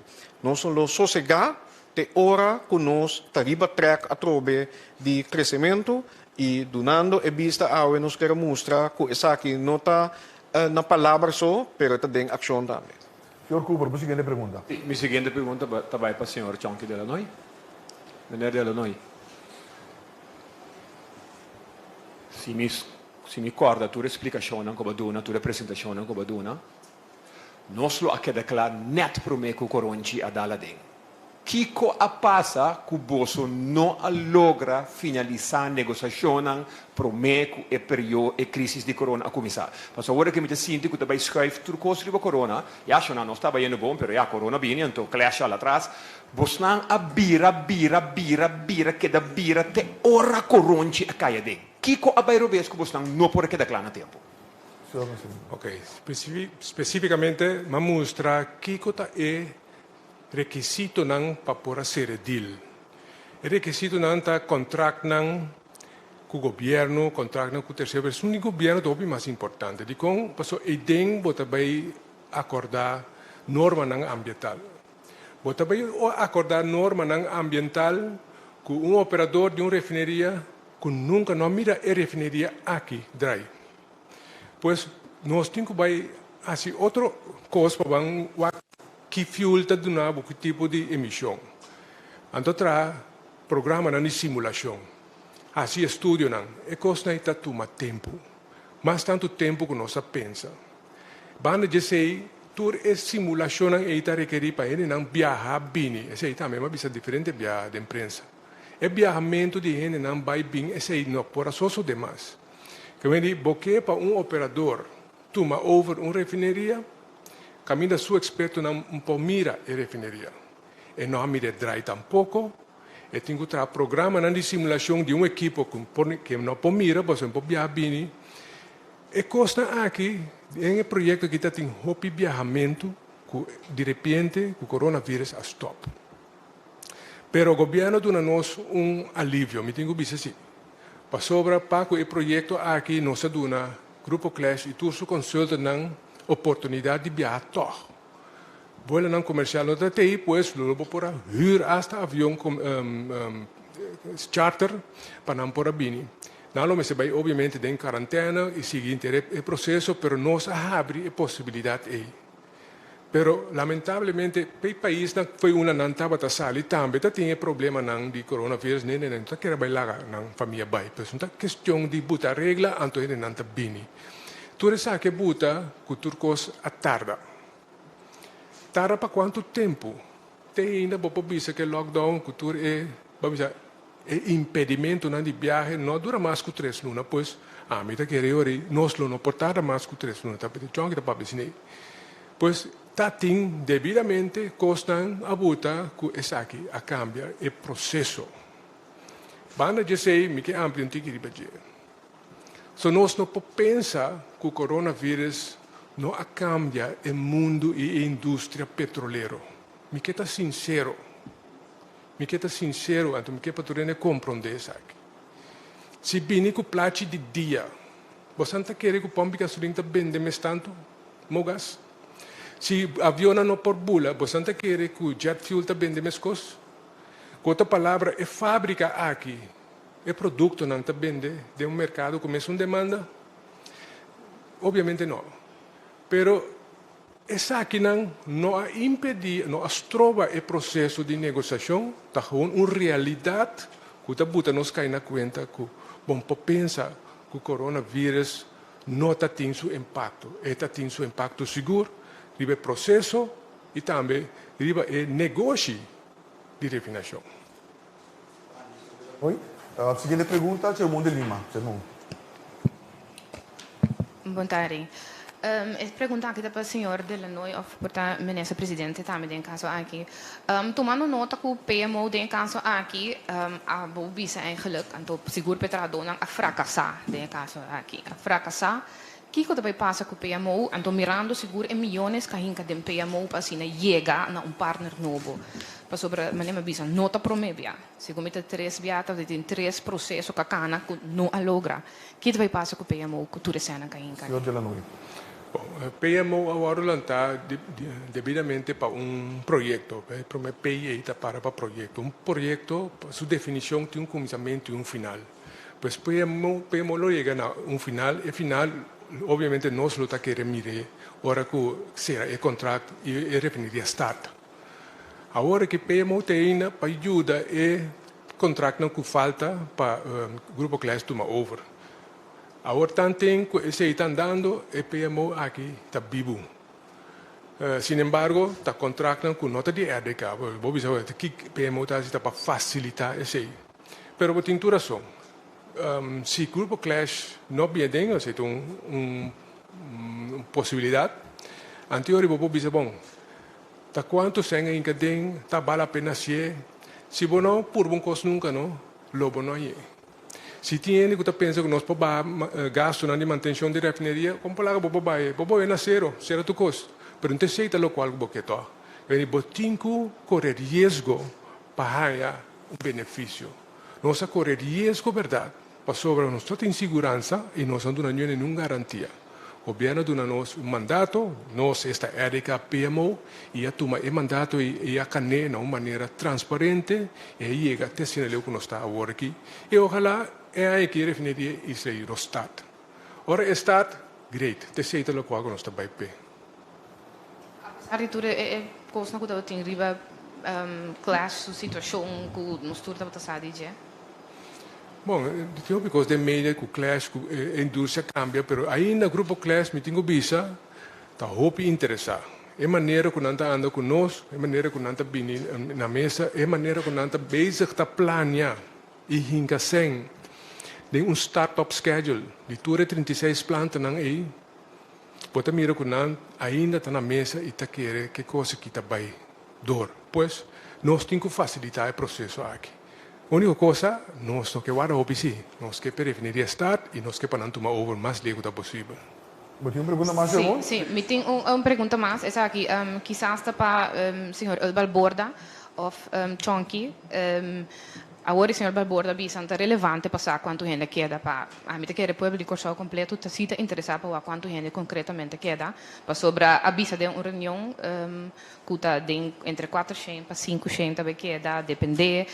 Nos no lo sosegá Te ora ku nos ta riba trèk atrobe di kresementu i dunando e bista awe nos kier a mustra ku esaki no ta na palabra so, pero e ta den akshon tambe. Señor Cooper, bo siguiente pregunta. Sí, mi siguiente pregunta ta bai pa señor Chonky Delanoy. Meneer Delanoy, si mi si mi kòrda tur e splikashonnan ku bo a duna, tur e presentashonnan ku bo a duna, Nos lo a keda kla nèt promé ku Koronchi a dal aden. Kiko a pasa ku boso no a logra finalisá negosiashonnan promé ku e perio e krísis di korona a kuminsá? Pasobra awor ke mi ta sinti ku ta bai skùif tur kos riba korona, ya shona nos taba yendo bon pero ya korona bini anto clash al atras. Bosnan a bira bira bira bira keda bira te ora Koronchi a kai aden. Kiko a bai robes ku bosnan no por a keda kla na tempu? Ok, spesífikamente m'a mustra kiko ta e rekisitonan pa por a sera e deal. E rekisitonan ta kontraktnan ku gobièrnu, kontraktnan ku tersero, pero esun di gobièrnu ta hopi mas importante. Dikon? Pasobra eiden bo ta bai akordá normanan ambiental. Bo ta bai akordá normanan ambiental ku un operador di un refineria ku nunka no a mira e refineria aki drai. Pues nos tin ku bai hasi otro kos pa ban wak ki fuel ta duna bo ki tipo di emishon. Anto traha programanan di simulashon, hasi estudionan. E kosnan ei ta tuma tempu, mas tantu tempu ku nos a pensa. Banda di esei, tur e simulashonnan ei ta rekerí pa hendenan biaha bini. Esei tambe mi a bisa diferente biaha den prensa. E biahamentu di hendenan bai bin esei no por a sosodé mas. Ke men di bo ke pa un operador tuma over un refineria, kaminda su ekspertonan un por mira e refineria. E no a mira e drai tampoko, e tin ku traha programanan di simulashon di un ekipo ku por ke no por mira pasobra no por biaha bini. E kosnan aki den e proyekto aki ta tin hopi biahamentu ku direpiente ku coronavirus a stòp. Pero gobierno duna nos un alivio, mi tin cu bisa si. Pasobra pa cu e proyecto aki nos a duna Grupo Clash y tur su consultantnan oportunidad di biaha tog. Vuelonan comercial no ta tey, pues lo bo por a huur hasta avion charter pa nan por a bini. Nan lo mester bay obviamente den cuarentena y sigui henter e proceso, pero nos a habri e posibilidad ey. Pero lamentablemente p'e paisnan ku foi unda nan tabata sali tambe ta tin e problemanan di coronavirus nende nan no ta kere bai laga nan famia bai. Pues no ta kestion di buta regla anto hende nan ta bini. Tur esaki a buta ku tur kos a tarda. Tarda pa kuantu tempu? Te ainda bo por bisa ku e lockdown ku tur e bo bisa e impedimentonan di biahe no a dura mas ku tres luna pues ami ta kere ora nos lo no por tarda mas ku tres luna ta John ki ta papia asina ei pues ta tin debidamente kosnan a buta ku esaki a kambia e proseso banda dje esei mi ke amplia un tiki riba dje so nos no por pensa ku coronavirus no a kambia e mundu i e industria petrolero mi ke ta sinsero. Mi ke ta sinsero, anto mi ke pa tur hende komprondé esaki. Si bini ku plachi di dia, bosan ta kere ku pòmp di gasolin ta bende mes tantu mogas? Si avionnan no por bula, bosan ta kere ku jet fuel ta bende meskos? Ku otro palabra, e fábrika aki, e produktonan ta bende den un merkado ku mesun demanda? Obiamente no. Pero Esakinan no a impedí, no a stroba e proseso di negosiashon, ta gewoon un realidat ku ta buta nos kai na kuenta ku bon por pensa ku coronavirus no ta tin su impakto. E ta tin su impakto sigur riba e proseso i tambe riba e negoshi. di refinashon. Hoi. Siguiente pregunta, Chermon de Lima. Chermon. Bon tardi. E pregunta aki ta pa señor De Lanoy of por ta minister presidente tambe den e caso aki. Tumando nota cu PMO den e caso aki a bo bisa eigenlijk, anto sigur pa e trahadornan a fracasa den e caso aki. A fracasa. Kico ta bay pasa cu PMO? Anto mirando sigur e miyones ca hinca den PMO pa asina yega na un partner nobo. Pasobra manera mi a bisa no ta prome bia. Segun mi ta tres bia ta tin tres proceso ca cana cu no a logra. Ki ta bay pasa cu PMO cu tur esena ca hinca? Señor Delanoy. Bon, PMO a wòrdu lantá debidamente pa un proyekto. E promé P ei ta para pa proyekto. Un proyekto, su definishon tin un kuminsamentu i un final. Pues PMO, PMO lo yega na un final. E final, obviamente nos lo ta kere mir'é ora ku sera e kontrakt i e refineria start. Awor aki PMO ta ainda pa yuda e kontraktnan ku falta pa Grupo Kleis tuma over. Awor tanten ku esei ta andando e PMO aki ta bibu. Sinembargo ta kontraktnan ku no ta di RDK. Bo bisa ki PMO ta hasi ta pa fasilitá esei. Pero bo tin tur rason. Si Grupo Clash no bia den esei ta un posibilidat. Anteori bo por bisa bon. Ta cuanto sèn a hinca den ta bal la pena hacié? Si bo no purba un cos nunca no, lo bo no hañ'é. Si tin hende cu ta pensa cu nos por baha gastonan di mantencion di refineria, con por laga bo por baha? Bo boyo na cero, cera tur cos. Pero no ta esey ta locual cu bo ke to. Weni bo tin cu core riesgo pa haña un beneficio. Nos a core riesgo berdad, pasobra nos no tin siguransa y nos no duna niun ningun garantia. Gobierno a duna nos un mandato, nos esta RDK PMO, y a tuma e mandato ey y a can'é na un manera transparente y a yega te asina leu cu nos ta awor aki. Y ojalá e aña aki e refineria Isla y lo start. Ora e start, great, te esey ta locual cu nos ta bay p'e. Apesar di tur e cosnan cu tabatin riba Clash su situacion cu nos tur tabata sa di dje. Bon, tin hopi cos den media cu Clash cu e industria cambia, pero ainda Grupo Clash mi tin cu bisa ta hopi interesa. E manera cu nan ta anda cu nos, e manera cu nan ta bini na mesa, e manera cu nan ta bezig ta plania y hinca cen den un start-up schedule di tur e 36 plantanan ey, Bo ta mira ku nan ainda ta na mesa i ta kere ke kos aki ta bai dor. Pues, nos tin ku fasilitá e proseso aki. Úniko kosa, nos no ke warda hopi sí. Nos ke pa e refineria start i nos ke pa nan tuma over mas leu ku ta posibel. Bo tin un pregunta mas, Jermon? Sí, sí. Mi tin un pregunta mas. Esaki kisas ta pa señor Earl Balborda òf Chonky. Awor e señor Balborda bisa ta relevante pa sa kuantu hende keda pa ami ta kere pueblo di Kòrsou kompleto ta si ta interesá pa wak kuantu hende konkretamente keda pasobra a bisa den un reunion ku ta den entre kuatershen pa sinkushen ta bai keda dependé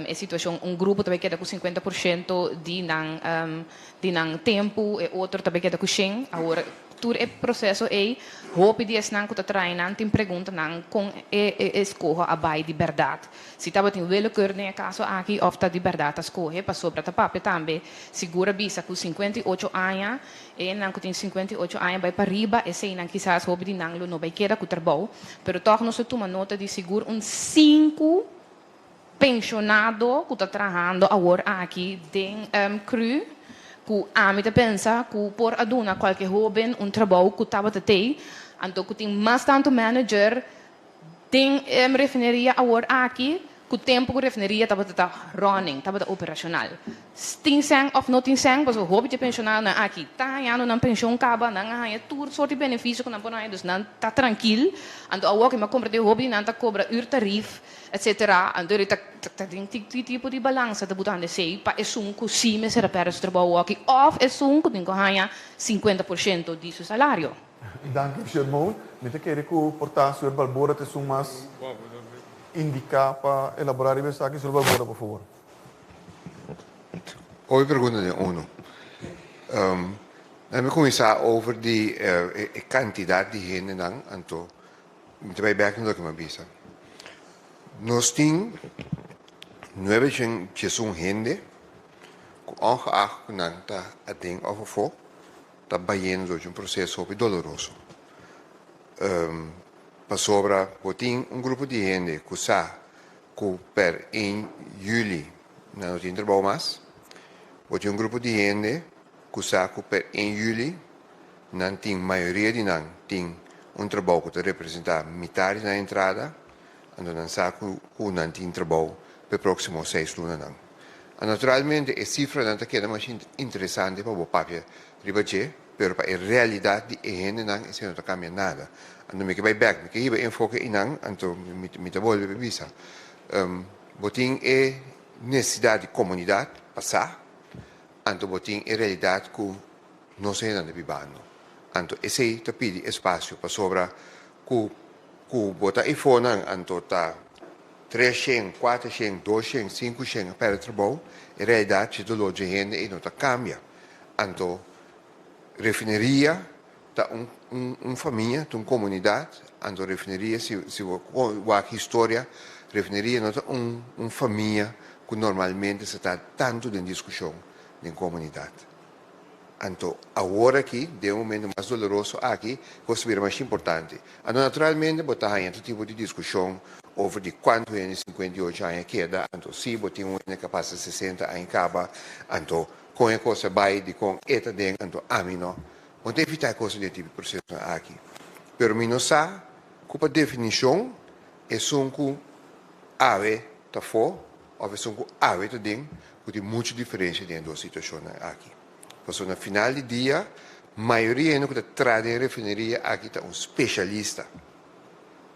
e situashon un grupo ta bai keda ku 50% di nan di nan tempu e otro ta bai keda ku shen awor Tur e proseso ei, hopi di esnan ku ta trae nan tin preguntanan kon e eskoho a bai di bèrdat. Si tabatin willekeur den e kaso aki òf ta di bèrdat a skohe, pasobra ta papia tambe sigur a bisa ku 58 aña, e nan ku tin 58 aña bai pariba, eseinan kisas hopi di nan lo no bai keda ku trabou, pero tòg nos ta tuma nota di sigur un sinku pensionado cu ta trahando awor aki den cru cu ami ta pensa cu por a duna cualke hoben un trabou cu tabata tey anto cu tin mas tanto manager den refineria awor aki cu tempo cu refineria tabata ta running tabata operacional. Tin sèn òf no tin sèn, pasobra hopi dje pensionadonan aki ta hañando nan penshon kaba, nan a haña tur sort di benefisio ku nan por haña, dus nan ta trankil. Anto awor ku mi a kompra den hopi di nan ta kobra uurtarief, etsetera. Anto ta ta den ki tipo di balansa ta buta hende esei pa esun ku si mester a pèrdè su trabou awor aki òf esun ku tin ku haña 50% di su salario. Danki, Shermon. Mi ta kere ku por ta Señor Balbora ta esun mas indiká pa elaborá riba esaki. Señor Balbora, por favor. Hopi pregunta den uno. Nan mi kuminsá over di e kantidat di hendenan, anto mi ta bai bèk na loke mi a bisa. Nos tin nuebe shen diesun hende ku ongeacht ku nan ta aden òf afó ta bayendo dor di un proseso hopi doloroso. Pasobra bo tin un grupo di hende ku sa. ku per 1 yüli nan no tin trabou mas. Bo tin un grupo di hende ku sa ku per 1 yüli nan tin mayoria di nan tin un trabou ku ta representá mitar di nan entrada, anto nan sa ku ku nan tin trabou pa e próksimo seis lunanan. A Naturalmente e sifranan ta keda masha interesante pa bo papia riba dje, pero pa e realidat di e hendenan esei no ta kambia nada. Anto mi ke bai bèk, mi ke hiba e enfoke einan, anto mi ta bolbe pa bisa, bo tin e nesesidat di komunidat pa sa, anto bo tin e realidat ku nos hendenan ta bibando. Anto esei ta pidi espasio pasobra ku ku bo ta eifonan anto ta 300, 400, 200, 500 a pèrdè trabou, e realidat dje doló dje hende ei no ta kambia. Anto refineria ta un un un famia, ta un komunidat, anto refineria si si bo wak historia, refineria no ta un un famia ku normalmente sa ta tantu den diskushon den komunidat. Anto awor aki, den e momento mas doloroso aki, kos ta bira mas importante. Anto naturalmente bo ta haña tur tipo di diskushon over di kuantu hende 58 aña keda, anto si bo tin un hende ku a pasa 60 aña kaba, anto kon e kos a bai, dikon e ta den, anto ami no. Bo ta evitá e kos den e tipo di prosesonan aki. Pero mi no sa ku pa definishon esun ku awe ta afó òf esun ku awe ta den ku tin muchu diferensia den e dos situashonnan aki. Pasobra na final di dia mayoria hende ku ta traha den e refineria aki ta un speshalista.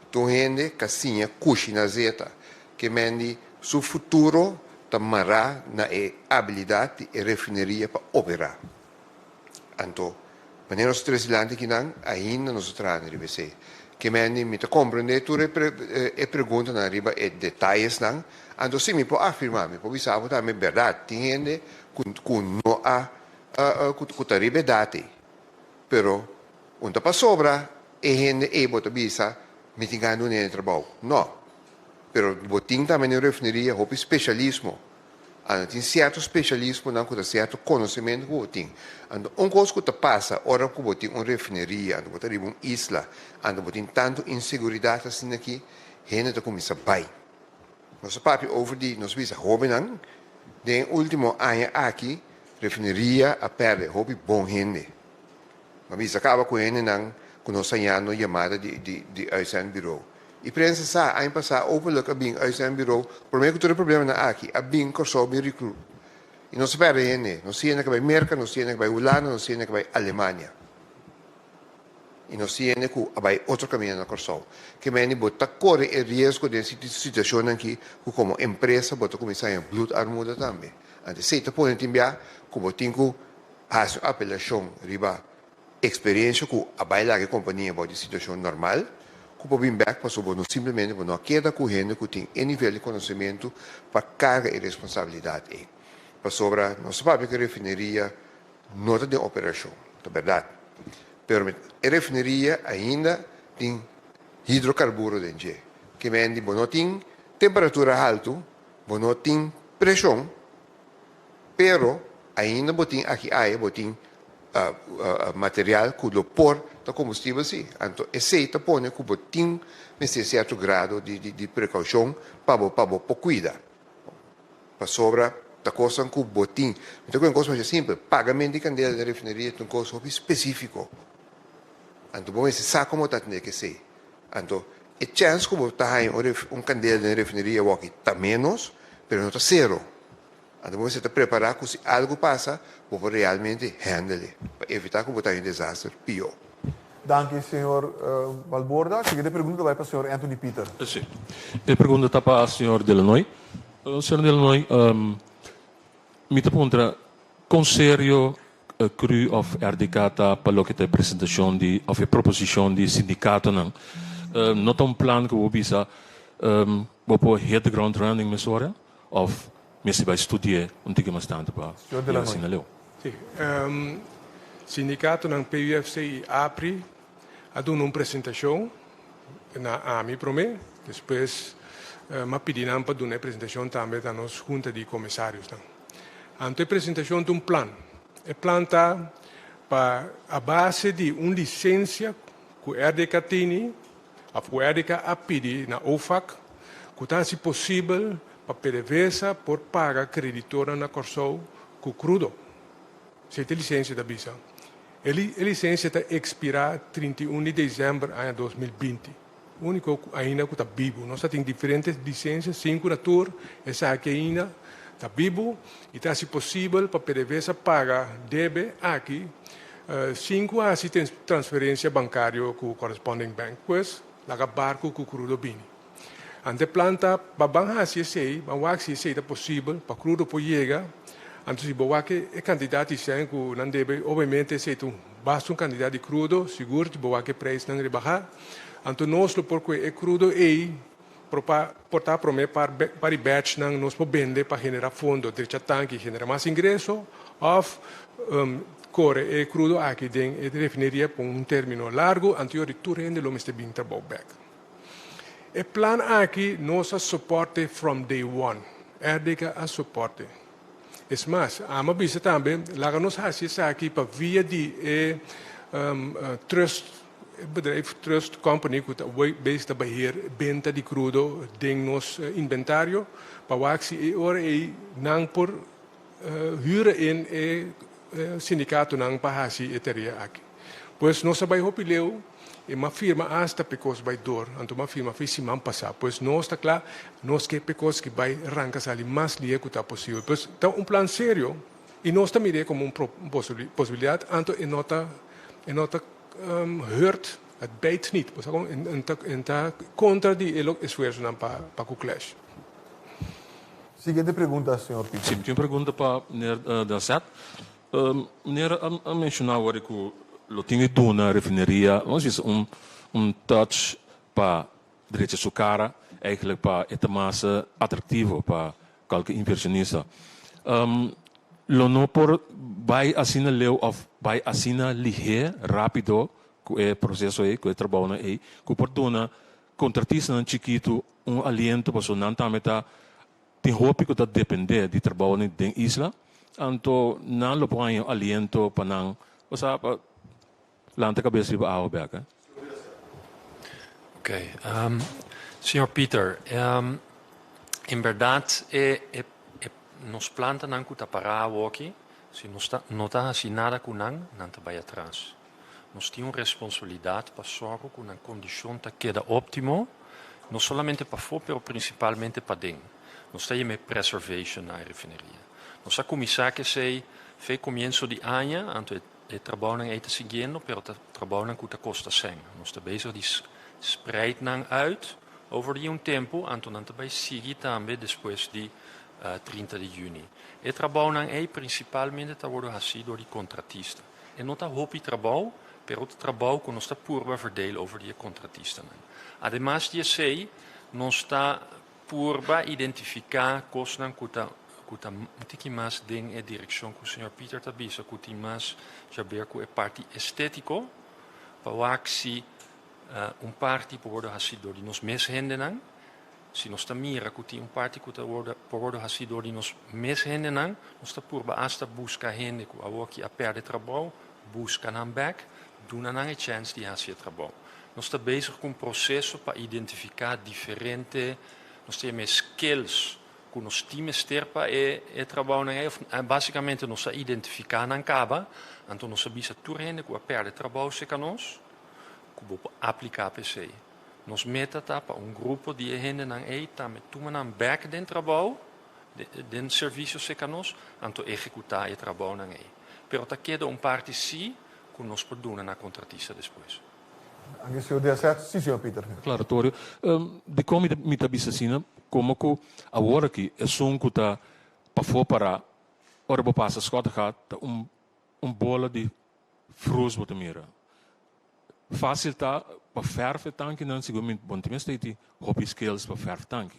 Tur hende ka siña kushina zeta ke men di su futuro ta mará na e abilidat di e refineria pa operá. Anto, manera nos ta trese dilanti kinan, ainda nos ta traha riba esei. Ke men di mi ta komprendé tur e e preguntanan riba e detayesnan. Anto si mi por afirmá, mi por bisa bo tambe bèrdat, tin hende ku ku no a ku ku ta riba e dat ei. Pero un ta pasobra e hende ei bo ta bisa mi tin gana duna hende trabou. No. Pero bo tin tambe den refineria hopi speshalismo. Anto tin sierto speshalismonan ku ta sierto konosementu ku bo tin. Anto un kos ku ta pasa ora ku bo tin un refineria, anto bo ta riba un isla, anto bo tin tantu inseguridat asina aki, hende ta kuminsá bai. Nos a papia over di nos bisa hóbennan, den e último aña aki refineria a pèrdè hopi bon hende. M'a bisa kaba ku hendenan ku nos hañando yamada di di di uitzendbureau. I prensa sa, aña pasá openlijk a bin uitzendbureau promé ku tur e problemanan aki a bin Kòrsou bin recruit. I nos a pèrdè hende. Nos tin hende ku a bai Merka, nos tin hende ku a bai Hulanda, nos tin hende ku a bai Alemania. I nos tin hende ku a bai otro kaminda na Kòrsou. Ke meni bo ta kore e riesgo den situashonnan aki ku komo empresa bo ta kuminsá haña bloedarmoede tambe. Anto esei ta pone tin bia ku bo tin ku hasi un apelashon riba eksperensia ku a bai laga e kompania bou di situashon normal ku por bin bèk pasobra bo no simplemente bo no a keda ku hende ku tin e nivel di konosementu pa karga e responsabilidat ei. Pasobra nos ta papia ku e refineria no ta den operashon, ta bèrdat. Pero e refineria ainda tin hidrokarburo den dje. Ke men di bo no tin temperatura haltu, bo no tin preshon, pero ainda bo tin aki aya bo tin material ku lo por ta kombustibel si. Anto esei ta pone ku bo tin mester sierto grado di prekoushon pa bo pa bo por kuida. Pasobra ta kosnan ku bo tin. Mi ta kohe un kos masha simpel, pagament di kandela den refineria ta un kos hopi spesífiko. Anto bo mester sa komo ta tende kesei. Anto e chèns ku bo ta haña un kandela den refineria awor-aki ta ménos, pero no ta sero. Anto bo mester ta prepará ku si algu pasa, bo por realmente handle e, pa evitá ku bo ta haña un desaster pió. Danki, señor Balborda. Siguiente pregunta ta bai pa señor Anthony Pieter. Sí. E pregunta ta pa señor Delanoy. Señor Delanoy, mi ta puntra kon serio cru of RDK ta pa loke ta e presentacion di of e proposicion di sindicatonan. No ta un plan cu bo bisa bo por hit the ground running mesora of mester bai studi'e un tiki mas tanto pa Señor yega Delanoy. asina leu? Sí. Sindicatonan PUFC y APRI a duna un presentacion na ami prome, despues m'a pidi nan pa duna e presentacion tambe ta nos junta di comisariosnan. Anto e presentacion ta un plan. E plan ta pa a base di un licencia cu RDK tini of cu RDK a pidi na OFAC. ku ta hasi posibel pa PDVSA por paga kreditornan na Kòrsou ku krudo. Esei ta e lisensia ta bisa. E lisensia ta ekspirá 31 di desèmber aña 2020. Úniko ku ainda ku ta bibu. Nos ta tin diferente lisensia, sinku na tur, esaki ainda ta bibu i ta hasi posibel pa PDVSA paga debe aki sin ku hasi transferensia bankario ku corresponding bank. Pues, laga barku ku krudo bini. Anto e plan ta pa ban hasi esei, ban wak si esei ta posibel pa krudo por yega. Anto si bo wak e kantidat di sèn ku nan debe, obviamente esei ta un basta un kantidat di krudo, sigur si bo wak e preisnan rebahá. Anto nos lo por kue e krudo ei por ta promé par par di batchnan nos por bende pa generá fondo, drecha tanki, generá mas ingreso òf kore e krudo aki den e refineria pa un término largu, anto yori tur hende lo mester bin trabou bèk. E plan aki nos a soporte from day one. RDK a soporte. Es mas, ami a bisa tambe, laga nos hasi esaki pa via di e trust, e bedrijf trust company ku ta bezig ta beheer benta di krudo den nos inventario, pa wak si e ora ei nan por huur in e sindikatonan pa hasi e tarea aki. Pues nos a bai hopi leu i m'a firma asta p'e kos bai dor, anto m'a firma fi siman pasá. Pues nos ta kla, nos ke p'e kos ki bai ranka sali mas lie ku ta posibel. Pues ta un plan serio i nos ta mir'é komo un posibilidat, anto e no ta e no ta hurt, het bijt niet, bo sa kon? E ta kontra di e esfuersonan pa ku Clash. Siguiente pregunta, señor Pieter. Si, mi tin un pregunta pa meneer Delzet. Meneer a menciona awor cu lo tin di duna refineria, vamos bisa un un touch pa drecha su cara, eigenlijk pa e ta mas atractivo pa cualke inversionista. Lo no por bay asina leu of bay asina lihe, rapido cu e proceso ey, cu e trabounan ey, cu por duna contratistanan chikitu un aliento pasobra nan tambe ta tin hopi ku ta dependé di trabounan den isla, anto nan lo por haña un aliento pa nan osea pa lanta kabes riba awa bek. Ok, señor Pieter, en berdad e e nos plantanan ku ta pará awoki, si nos ta no ta hasi nada ku nan, nan ta bai atras. Nos tin un responsabilidat pa sòru ku nan kondishon ta keda óptimo, no solamente pafó pero prinsipalmente paden. Nos ta yama e preservation na e refineria. Nos a kuminsá ku esei fe komienso di aña, anto e trabounan ei ta siguiendo, pero ta trabounan ku ta kosta sèn. Nos ta bezig di spreid nan uit over di un tempu, anto nan ta bai sigui tambe despues di 30 di yüni. E trabounan ei prinsipalmente ta wòrdu hasí dor di kontratista. E no ta hopi trabou, pero ta trabou ku nos ta purba verdeel over di e kontratistanan. Ademas di esei, nos ta purba identifiká kosnan ku ta ku ta un tiki mas den e direkshon ku señor Pieter ta bisa ku tin mas djaber ku e parti estétiko, pa wak si un parti por wòrdu hasí dor di nos mes hendenan. Si nos ta mira ku tin un parti ku ta wòrdu por wòrdu hasí dor di nos mes hendenan, nos ta purba asta buska hende ku awoki a pèrdè trabou, buska nan bèk, duna nan e chèns di hasi e trabou. Nos ta bezig ku un proseso pa identifiká diferente, nos ta yama e skills ku nos tin mester pa e e trabounan ei, òf básikamente nos a identifiká nan kaba, anto nos a bisa tur hende ku a pèrdè trabou serka nos ku bo por apliká pa esei. Nos meta ta pa un grupo di e hendenan ei tambe tuma nan bèk den trabou, den servisio serka nos, anto ehekutá e trabounan ei. Pero ta keda un parti sí ku nos por duna na kontratista despues. Anke señor Delzet? Sí, señor Pieter. Aklaratorio. Dikon mi ta bisa asina? Komo ku awor aki esun ku ta pafó pará ora bo pasa Schottegat ta un bola di frus bo ta mira. Fácil ta pa verf e tankinan, segun mi bon tin mester tin hopi skills pa verf tanki.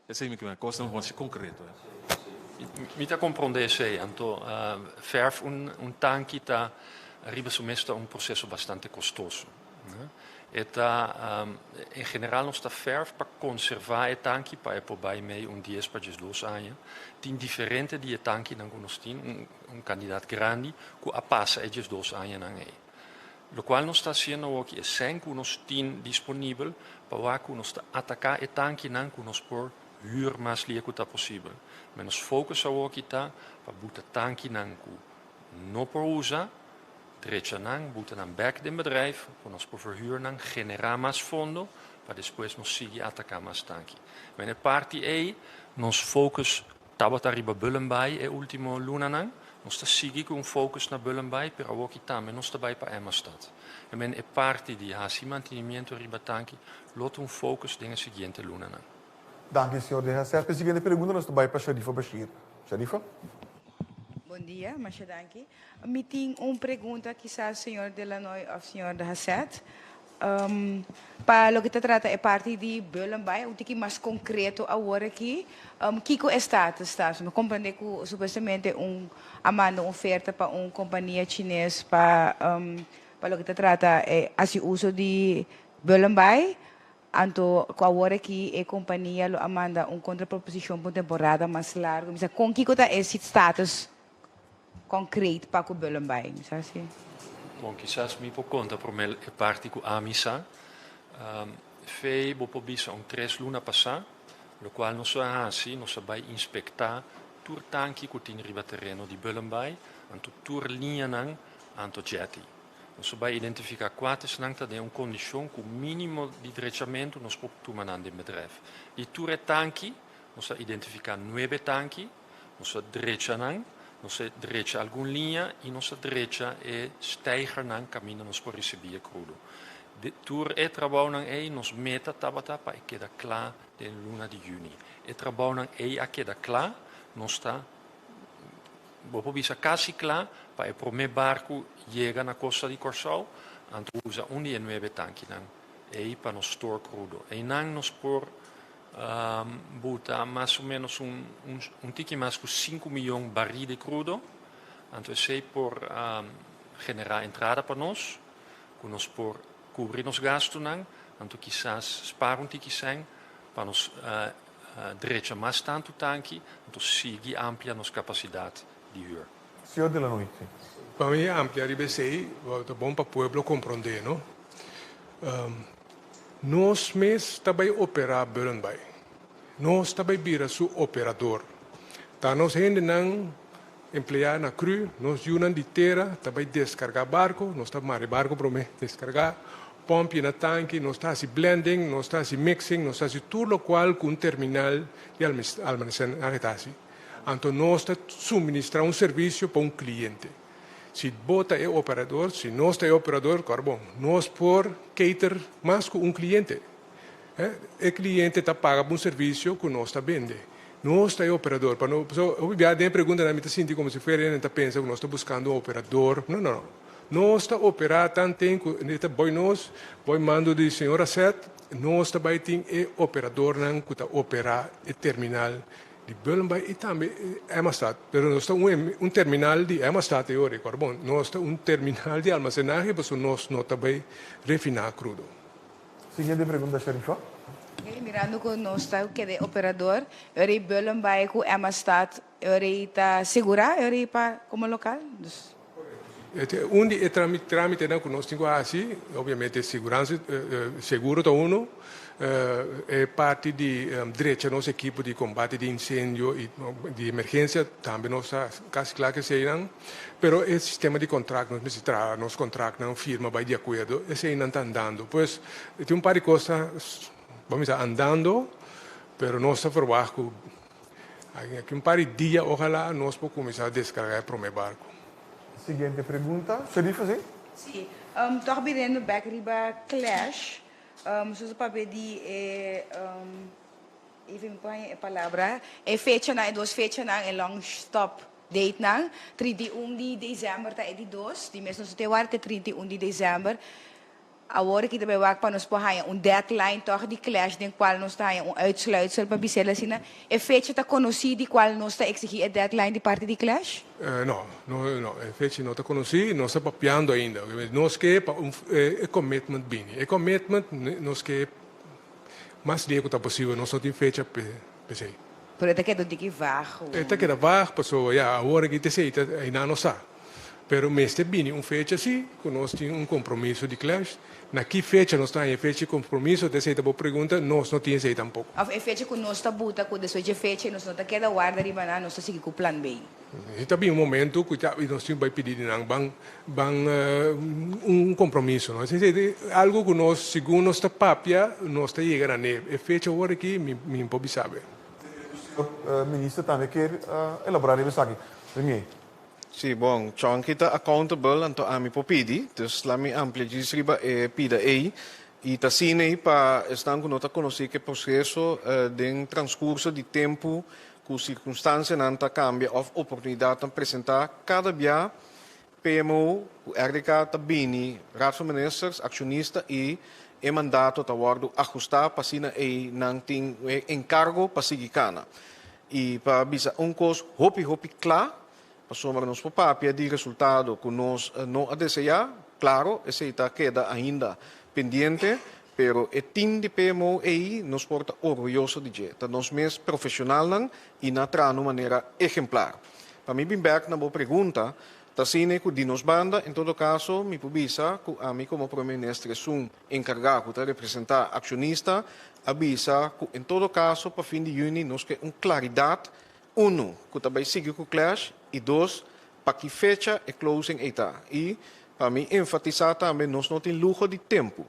Esei mi kier kosnan hopi konkreto. Mi ta komprondé esei. Anto verf un tanki ta riba su mes ta un proseso bastante kostoso. E ta en general nos ta verf pa konservá e tanki pa e por bai mei un dies pa diesdos aña. Tin diferente di e tankinan ku nos tin, un kandidat grandi ku a pasa e diesdos añanan ei. Lokual nos ta hasiendo awoki e sèn ku nos tin disponibel pa wak ku nos ta ataká e tankinan ku nos por hür mas lia ku ta posibel. Men nos focus awoki ta pa buta tankinan ku no por usa, drecha nan, buta nan bèk den bedrijf ku nos por verhür nan, generá mas fondo pa despues nos sigui ataká mas tanki. Men e parti ei nos focus tabata riba Bullenbaai e último lunanan. Nos ta sigui ku un focus na Bullenbaai, pero awoki tambe nos ta bai pa Emmastad. E men e parti di hasi mantenimiento riba tanki lo ta un focus den e siguiente lunanan. Danki, señor De Haseth. E siguiente pregunta nos ta bai pa Sharifa Bashir. Sharifa? Bon dia, masha danki. Mi tin un pregunta kisas señor De Lanoy of señor De Haseth. Pa loke ta trata e parti di Bullenbaai, un tiki mas concreto awor aki, kico e status ta? Mi comprende cu supuestamente un a manda un oferta pa un compania Chines pa pa loke ta trata e haci uso di Bullenbaai, anto cu awor aki e compania lo a manda un contraproposicion pa un temporada mas largo. Mi sa con kico ta e status concreet pa cu Bullenbaai, mi sa si. Bon, kisas mi por conta prome e parti cu ami sa. Fey, bo por bisa un tres luna pasa, locual nos a haci, nos a bay inspecta tur tanki cu tin riba tereno di Bullenbaai, anto tur liñanan, anto jetty. Nos a bay identifica cua esnan ta den un condicion cu minimo di drechamento nos por tuma nan den bedrijf. Di tur e tanki, nos a identifica nuebe tanki, Nos a drecha nan, nos a drecha algun liña i nos a drecha e steigernan kaminda nos por risibí e krudo. De tur e trabounan ei nos meta tabata pa e keda kla den luna di yüni. E trabounan ei a keda kla, nos ta, bo por bisa kasi kla pa e promé barku yega na kosta di Kòrsou, anto usa un di e nuebe tankinan ei pa nos store krudo. Einan nos por Buta mas o menos un un tiki mas ku sinku miyon barí di krudo, anto esei por generá entrada pa nos, ku nos por kubri nos gastunan, anto kisas spar un tiki sèn pa nos drecha mas tantu tanki, anto sigui amplia nos kapasidat di hür. Señor de la Noy, si. Pa mi amplia riba esei, ta bon pa pueblo komprondé, no? Nos mes ta bai operá Bullenbaai. Nos ta bai bira su operador. Ta nos hendenan empleá na cru, nos yunan di tera ta bai deskargá barko, nos ta mara e barko promé, deskargá, pòmpia na tanki, nos ta hasi blending, nos ta hasi mixing, nos ta hasi tur lokual ku un terminal di almasenahe ta hasi. Anto nos ta suministrá un servisio pa un kliente. Si bo ta e operador, si nos ta e operador, kòrda bon, nos por cater mas ku un kliente. E kliente ta paga pa un servisio ku nos ta bende. Nos ta e operador. Pa no, pasobra hopi bia den e preguntanan mi ta sinti komo si fuera hende ta pensa ku nos ta buskando un operador. No, no, no. Nos ta operá tanten ku e ta boi nos, boi mando di señor Asset, nos ta bai tin e operadornan ku ta operá e terminal Di Bullenbaai i tambe Emmastad. Pero nos ta un terminal di Emmastad e ora. Kòrda bon, nos ta un terminal di almasenahe pasobra nos no ta bai refiná krudo. Siguiente pregunta, Sharifa. Oké, mirando ku nos ta keda e operador, e ora ei Bullenbaai ku Emmastad e ora ei ta segurá e ora ei pa komo lokal? Dus. Un di e trámitenan ku nos tin ku hasi, obviamente siguransa, seguro ta uno, e parti di drecha nos ekipo di kombate di insendio i di emergensia tambe nos ta kasi kla ku eseinan, pero e sistema di kontrakt nos mester traha nos kontraktnan firma bai di akuerdo, eseinan ta andando. Pues tin un par di kos ta, bo a bisa andando, pero nos ta ferwagt ku Aki un par di dia ojalá nos por kuminsá deskargá e promé barku. Siguiente pregunta. Sharifa, si? Si. Tòg biriendo bèk riba Clash, so ta papia di e, even mi por haña e palabra, e fechanan, e dos fechanan, e long stop datenan, 31 di desèmber ta e di dos, di mes nos ta te wak te 31 di desèmber. Awor aki ta bai wak pa nos por haña un deadline tòg di clash den kual nos ta haña un uitsluitsel pa bisel asina. E fecha ta konosí di kual nos ta eksigí e deadline di parti di clash? No, no, no, e fecha no ta konosí, nos ta papiando ainda. Nos ke pa un e commitment bini. E commitment nos ke mas dia ku ta posibel, nos no tin fecha p'esei. Pero e ta keda un tiki vaag. E ta keda vaag pasobra ya awor aki ta esei ta einan nos sa. Pero mester bini un fecha si ku nos tin un kompromiso di Clash. Na ki fecha nos ta haña e fecha di kompromiso? Ta esei ta bo pregunta. Nos no tin esei tampoko. Òf e fecha ku nos ta buta ku despues dje fecha nos no ta keda warda riba nan, nos ta sigui ku plan B. E ta bin un momento ku ta nos tin bai pidi di nan ban ban un kompromiso no. Esei ta algu ku nos segun nos ta papia nos ta yega na ne. E fecha awor aki mi mi por bisa be. Señor Minister tambe kier elabora riba esaki. Premier. Sí, bon, Chonky ta accountable, anto ami por pidi, dus laat mi amplia djis riba e pida ei. I ta asina ei pa esnan ku no ta konosí ku e proseso den transkurso di tempu ku sirkunstansianan ta kambia òf oportunidatnan presentá, kada bia PMO ku RDK ta bini Raad van Ministers, akshonista i e mandato ta wòrdu ahustá pa asina ei nan tin e enkargo pa sigui kana. I pa bisa un kos hopi hopi kla, pasobra nos por papia di resultado ku nos no a deseá, klaro esei ta keda ainda pendiente, pero e tim di PMO ei nos por ta orguyoso di dje. Ta nos mes profeshonalnan i nan a traha na un manera ehemplar. Pa mi bin bèk na bo pregunta, ta asina ku di nos banda, en todo kaso mi por bisa ku ami komo Prome Minister esun enkargá ku ta representá akshonista a bisa ku en todo kaso pa fin di yüni nos ke un klaridat, unu, ku ta bai sigui ku Clash i dos, pa ki fecha e closing ei ta. I pa mi enfatisá tambe nos no tin luho di tempu.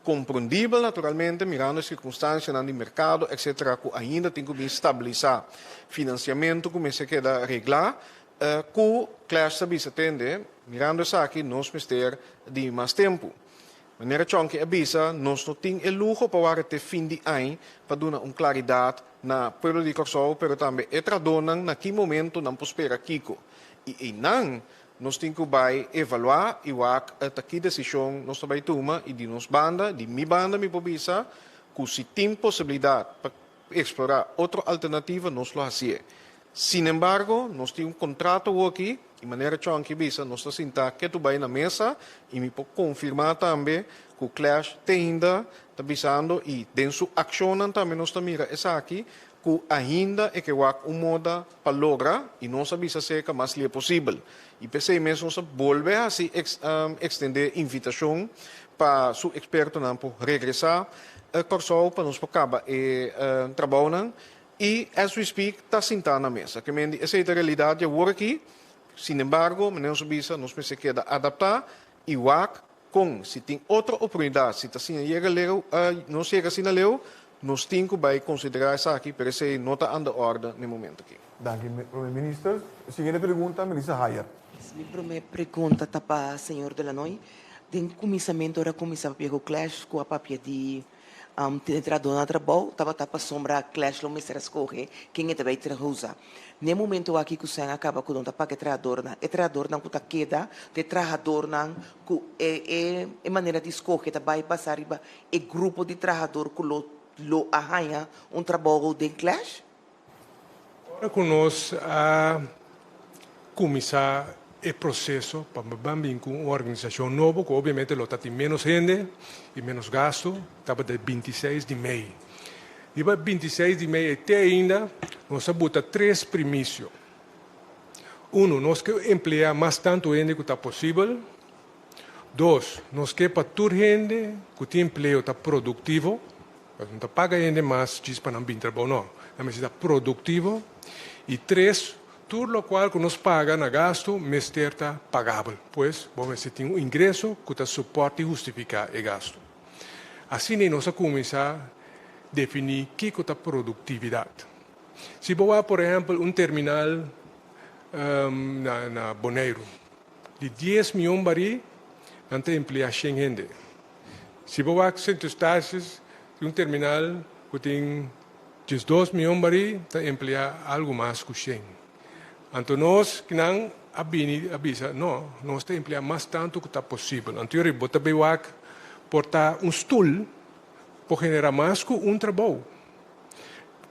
Komprondibel naturalmente mirando e sirkunstansianan di merkado etcetera ku ainda tin ku bin stabilisá finansiamentu ku mester keda reglá ku Clash ta bisa tende mirando esaki nos mester di mas tempu. Manera Chonky a bisa nos no tin e luho pa wak te fin di añ pa duna un klaridat na pueblo di Kòrsou pero tambe e trahadónan na ki momento nan por spera kiko i einan Nos tin ku bai evaluá i wak ta ki desishon nos ta bai tuma i di nos banda, di mi banda mi por bisa ku si tin posibilidat pa eksplorá otro alternativa nos lo hasié. Sinembargo, nos tin un kontrato awoki i manera Chonky bisa nos ta sintá ketu bai na mesa i mi por konfirmá tambe ku Clash te ainda ta bisando i den su akshonnan tambe nos ta mira esaki ku ainda e ke wak un moda pa logra i nos a bisa serka mas lie posibel. I p'esei mes nos a bolbe hasi ekstendé invitashon pa su ekspertonan por regresá Kòrsou pa nos por kaba e trabounan i as we speak ta sintá na mesa. Ke men di esei ta realidat di awor aki, sinembargo manera nos a bisa nos mester keda adaptá i wak Kon, si tin otro oportunidat, si ta asina yega leu, nos yega asina leu, nos tin ku bai konsiderá esaki, pero esei no ta anda orde na e momento aki. Danki, Prome Minister. Siguiente pregunta, Melissa Hayer. Mi prome pregunta ta pa señor De Lanoy. Den kuminsamentu ora kuminsá papia ku Clash ku a papia di Tin e trahadónan na trabou tabata pasobra Clash lo mester a skohe ken e ta bai traha usa. Na e momento aki ku Sen a kaba ku no ta paga e trahadornan, e trahadornan ku ta keda ta e trahadornan ku e e e manera di skohe ta bai pasa riba e grupo di trahador ku lo lo a haña un trabou den Clash? Ora ku nos a kuminsá e proseso pa ban bin ku un organisashon nobo ku obviamente lo ta tin ménos hende i ménos gastu, tabata e 26 di mei. Riba e 26 di mei ei te ainda nos a buta tres primisio. Uno, nos ke empleá mas tantu hende ku ta posibel. Dos, nos ke pa tur hende ku tin empleo ta produktivo. Nos no ta paga hende mas djis pa nan bin trabou, no. Nan mester ta produktivo. I tres, tur lokual ku nos paga na gastu mester ta pagabel. Pues, bo mester tin un ingreso ku ta supòrt i hustifiká e gastu. Asina nos a kuminsá definí kiko ta produktividat. Si bo wak, por ehèmpel, un terminal na Boneiru, di dies mion barí, nan ta empleá shen hende. Si bo wak Sint Eustatius tin un terminal ku tin 12 mion barí ta empleá algu mas ku 100. Anto nos kinan a bini a bisa no, nos ta empleá mas tantu ku ta posibel. Anto yori bo ta bay wak por ta un stul por generá mas ku un trabou.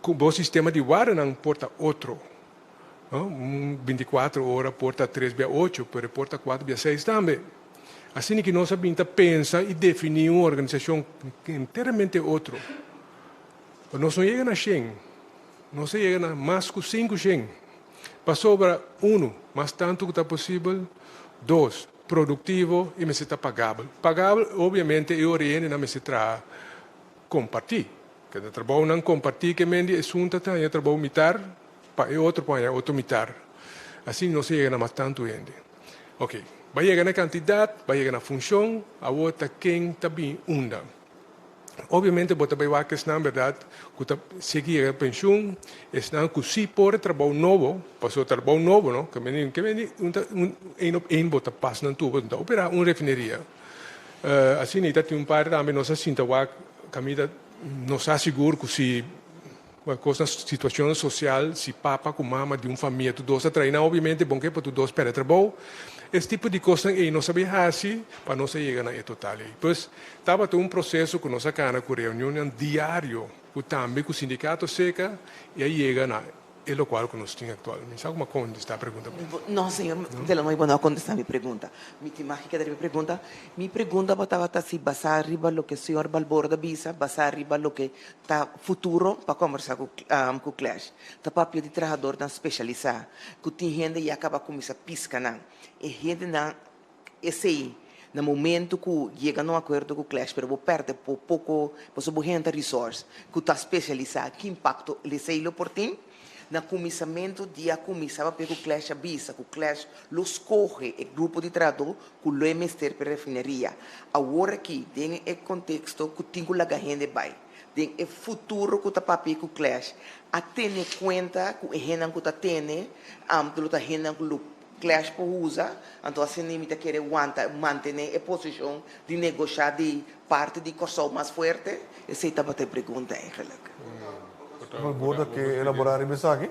Ku bo sistema di wardanan por ta otro. No, un 24 ora por ta tres bia ocho, pero e por ta kuater bia seis tambe. Asina ki nos a bin ta pensa i definí un organisashon enteramente otro. Pero nos no yega na shen, nos a yega na mas ku sinku shen. Pasobra, unu, mas tantu ku ta posibel, dos, produktivo i mester ta pagabel. Pagabel, obviamente e ora e hendenan mester traha kompartí. Keda trabounan kompartí ke men di esun ta haña trabou mitar pa e otro por haña otro mitar. Asina nos a yega na mas tantu hende. Oke, bo a yega na kantidat, bo a yega na funshon, awor ta ken ta bin unda. Obviamente bo ta bai wak esnan bèrdat ku ta sigui yega penshun, esnan ku si por e trabou nobo, pasobra trabou nobo no, ke men ke men un ta un ein op ein bo ta pas nan tur, bo no ta operá un refineria. Asina i ta tin un par tambe nos a sinta wak kaminda nos sa sigur ku si kosnan situashon sosial si papa ku mama di un famia tur dos a traha nan obviamente bon ke pa tur dos pèrdè trabou. Es tipo di kosnan ei nos a bin hasi pa nos a yega na e total ei. Pues tabata un proseso ku nos a kana ku reunionnan diario ku tambe ku sindikato seka i a yega na E locual cu nos tin actual. Mi sa como a contesta e pregunta. No, señor Delanoy, bo no a contesta mi pregunta. Mi tin mag keda riba e pregunta. Mi pregunta bo tabata si basá riba loke señor Balborda bisa, basá riba loke ta futuro pa combersa cu cu Clash. Ta papia di trahadornan specialisá, cu tin hende ya caba cuminsa pisca nan. E hendenan Esei, na momento ku yega na un akuerdo ku Clash, pero bo pèrdè po poko, pasobra bo hende ta resource ku ta spesialisá, ki impakto esei lo por tin? Na kuminsamentu di a kuminsá papia ku Clash a bisa ku Clash lo skohe e grupo di trahadó ku lo e mester pa e refineria. Awor aki, den e konteksto ku tin ku laga hende bai, den e futuro ku ta papia ku Clash, a tene kuenta ku e hendenan ku ta tene, lo ta hendenan ku lo Clash por usa, anto asina mi ta kere wanta mantene e posicion di negosha di parti di Corsou mas fuerte? Esey tabata e pregunta eigenlijk. Balborda ke elabora riba esaki.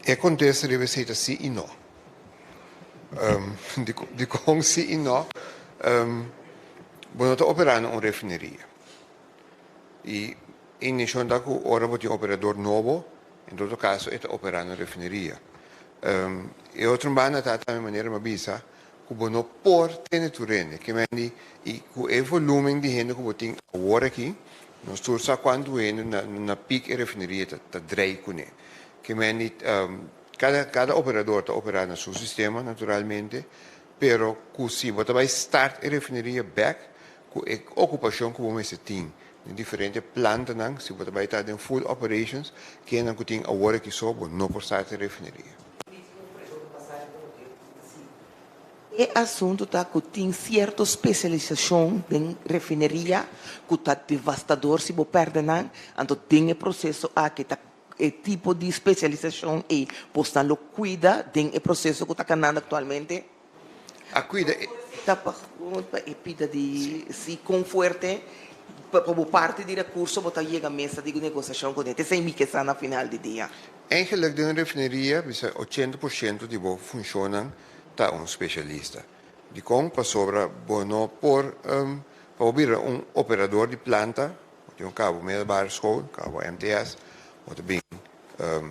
E kontesta riba esei ta sí i no. Dikon sí i no? Bo no ta operá na un refineria. I e intenshon ta ku ora bo tin operador nobo, en todo kaso e ta operá na refineria. E otro banda ta tambe manera mi a bisa ku bo no por tene tur hende. Ke men di i ku e volumen di hende ku bo tin awor aki, nos tur sa kuantu hende na na pik e refineria ta ta drei kuné. Ke men di kada kada operador ta operá na su sistema naturalmente, pero ku si bo ta bai start e refineria bèk ku e okupashon ku bo mester tin den diferente plantanan, si bo ta bai ta den full operations, kennan ku tin awor aki so bo no por start e refineria. E asuntu ta ku tin sierto spesialisashon den refineria ku ta devastador si bo pèrdè nan, anto den e proseso aki ta e tipo di spesialisashon ei bosnan lo kuida den e proseso ku ta kanando aktualmente? A kuida e. Ta pa e pida di si kon fuerte pa bo parti di rekurso bo ta yega mesa di negosiashon kuné. T'esei mi ke sa na final di dia. Eigenlijk den un refineria bisa 80% di bo funshonnan ta un spesialista. Dikon? Pasobra bo no por pa bo bira un operador di planta, bo tin un kabo middelbare school, kabo MTS, bo ta bin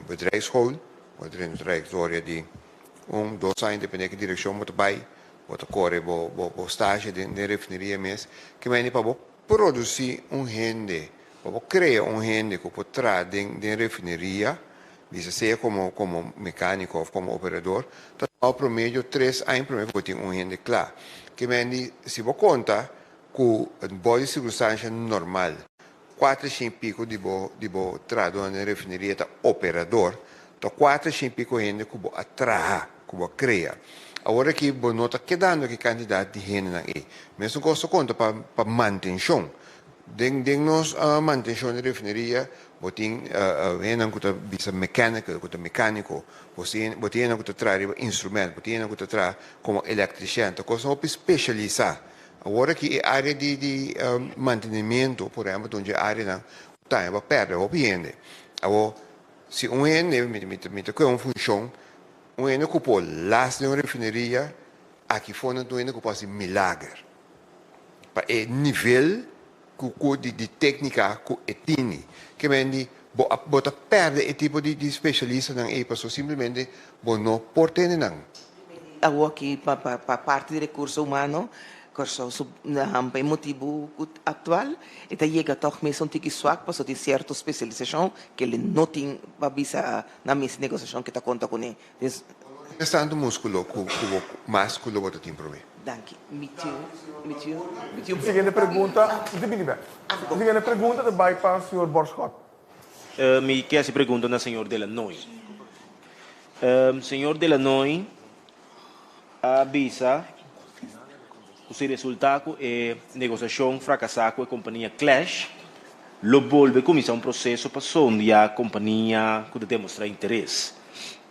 bedrijfsschool, bo ta drenta un trayektoria di un, dos aña depende ki direkshon bo ta bai, bo ta kore bo bo stage den refineria mes. Kimendi pa bo produsí un hende Pa bo krea un hende ku por traha den den refineria, bisa sea komo komo mekániko òf komo operador, ta tuma promedio tres aña promé ku bo tin un hende kla. Ke men di si bo konta ku bou di sirkunstansha normal kuater shen i piko di bo di bo trahadónan den refineria ta operador, ta kuater shen i piko hende ku bo a traha, ku bo a krea. Awor aki bo no ta kedando ki kantidat di hendenan ei. Mesun kos ta konta pa pa mantenshon. Den den nos mantenshon di refineria bo tin hendenan ku ta bisa mechanical, ku ta mekániko, bo tin bo tin hendenan ku ta traha riba instrument, bo tin hendenan ku ta traha komo elektrishèn, ta kosnan hopi speshalisá. Awor aki e área di di mantenimiento por ehèmpel ta un dje áreanan ku tambe bo a pèrdè hopi hende. Awor si un hende mi mi mi ta kohe un funshon, un hende ku por las den un refineria aki for nan ta un hende ku por hasi milager. Pa e nivel ku ku di di téknika ku e tini. Ke men di bo a bo ta pèrdè e tipo di di spesialistanan ei paso simplemente bo no por tene nan. Awor aki pa pa pa parti di rekurso humano. Kòrsou su pa e motibu ku aktual e ta yega tòg mes un tiki swak pasobra tin sierto spesialisashon ke lo no tin pa bisa na mes negosiashon ke ta konta kuné. Bo no tin tantu muskulo ku bo mas ku lo bo ta tin promé. Danki. Mi tin, mi tin, mi tin un. Siguiente pregunta, mi ta bini bek. Siguiente pregunta ta bai pa señor Borschot. Mi ke hasi pregunta na señor Delanoy. Señor Delanoy a bisa ku si resultá ku e negosiashon frakasá ku e kompania Clash, lo bolbe kuminsá un proseso pa sondia kompania ku ta demostrá interes.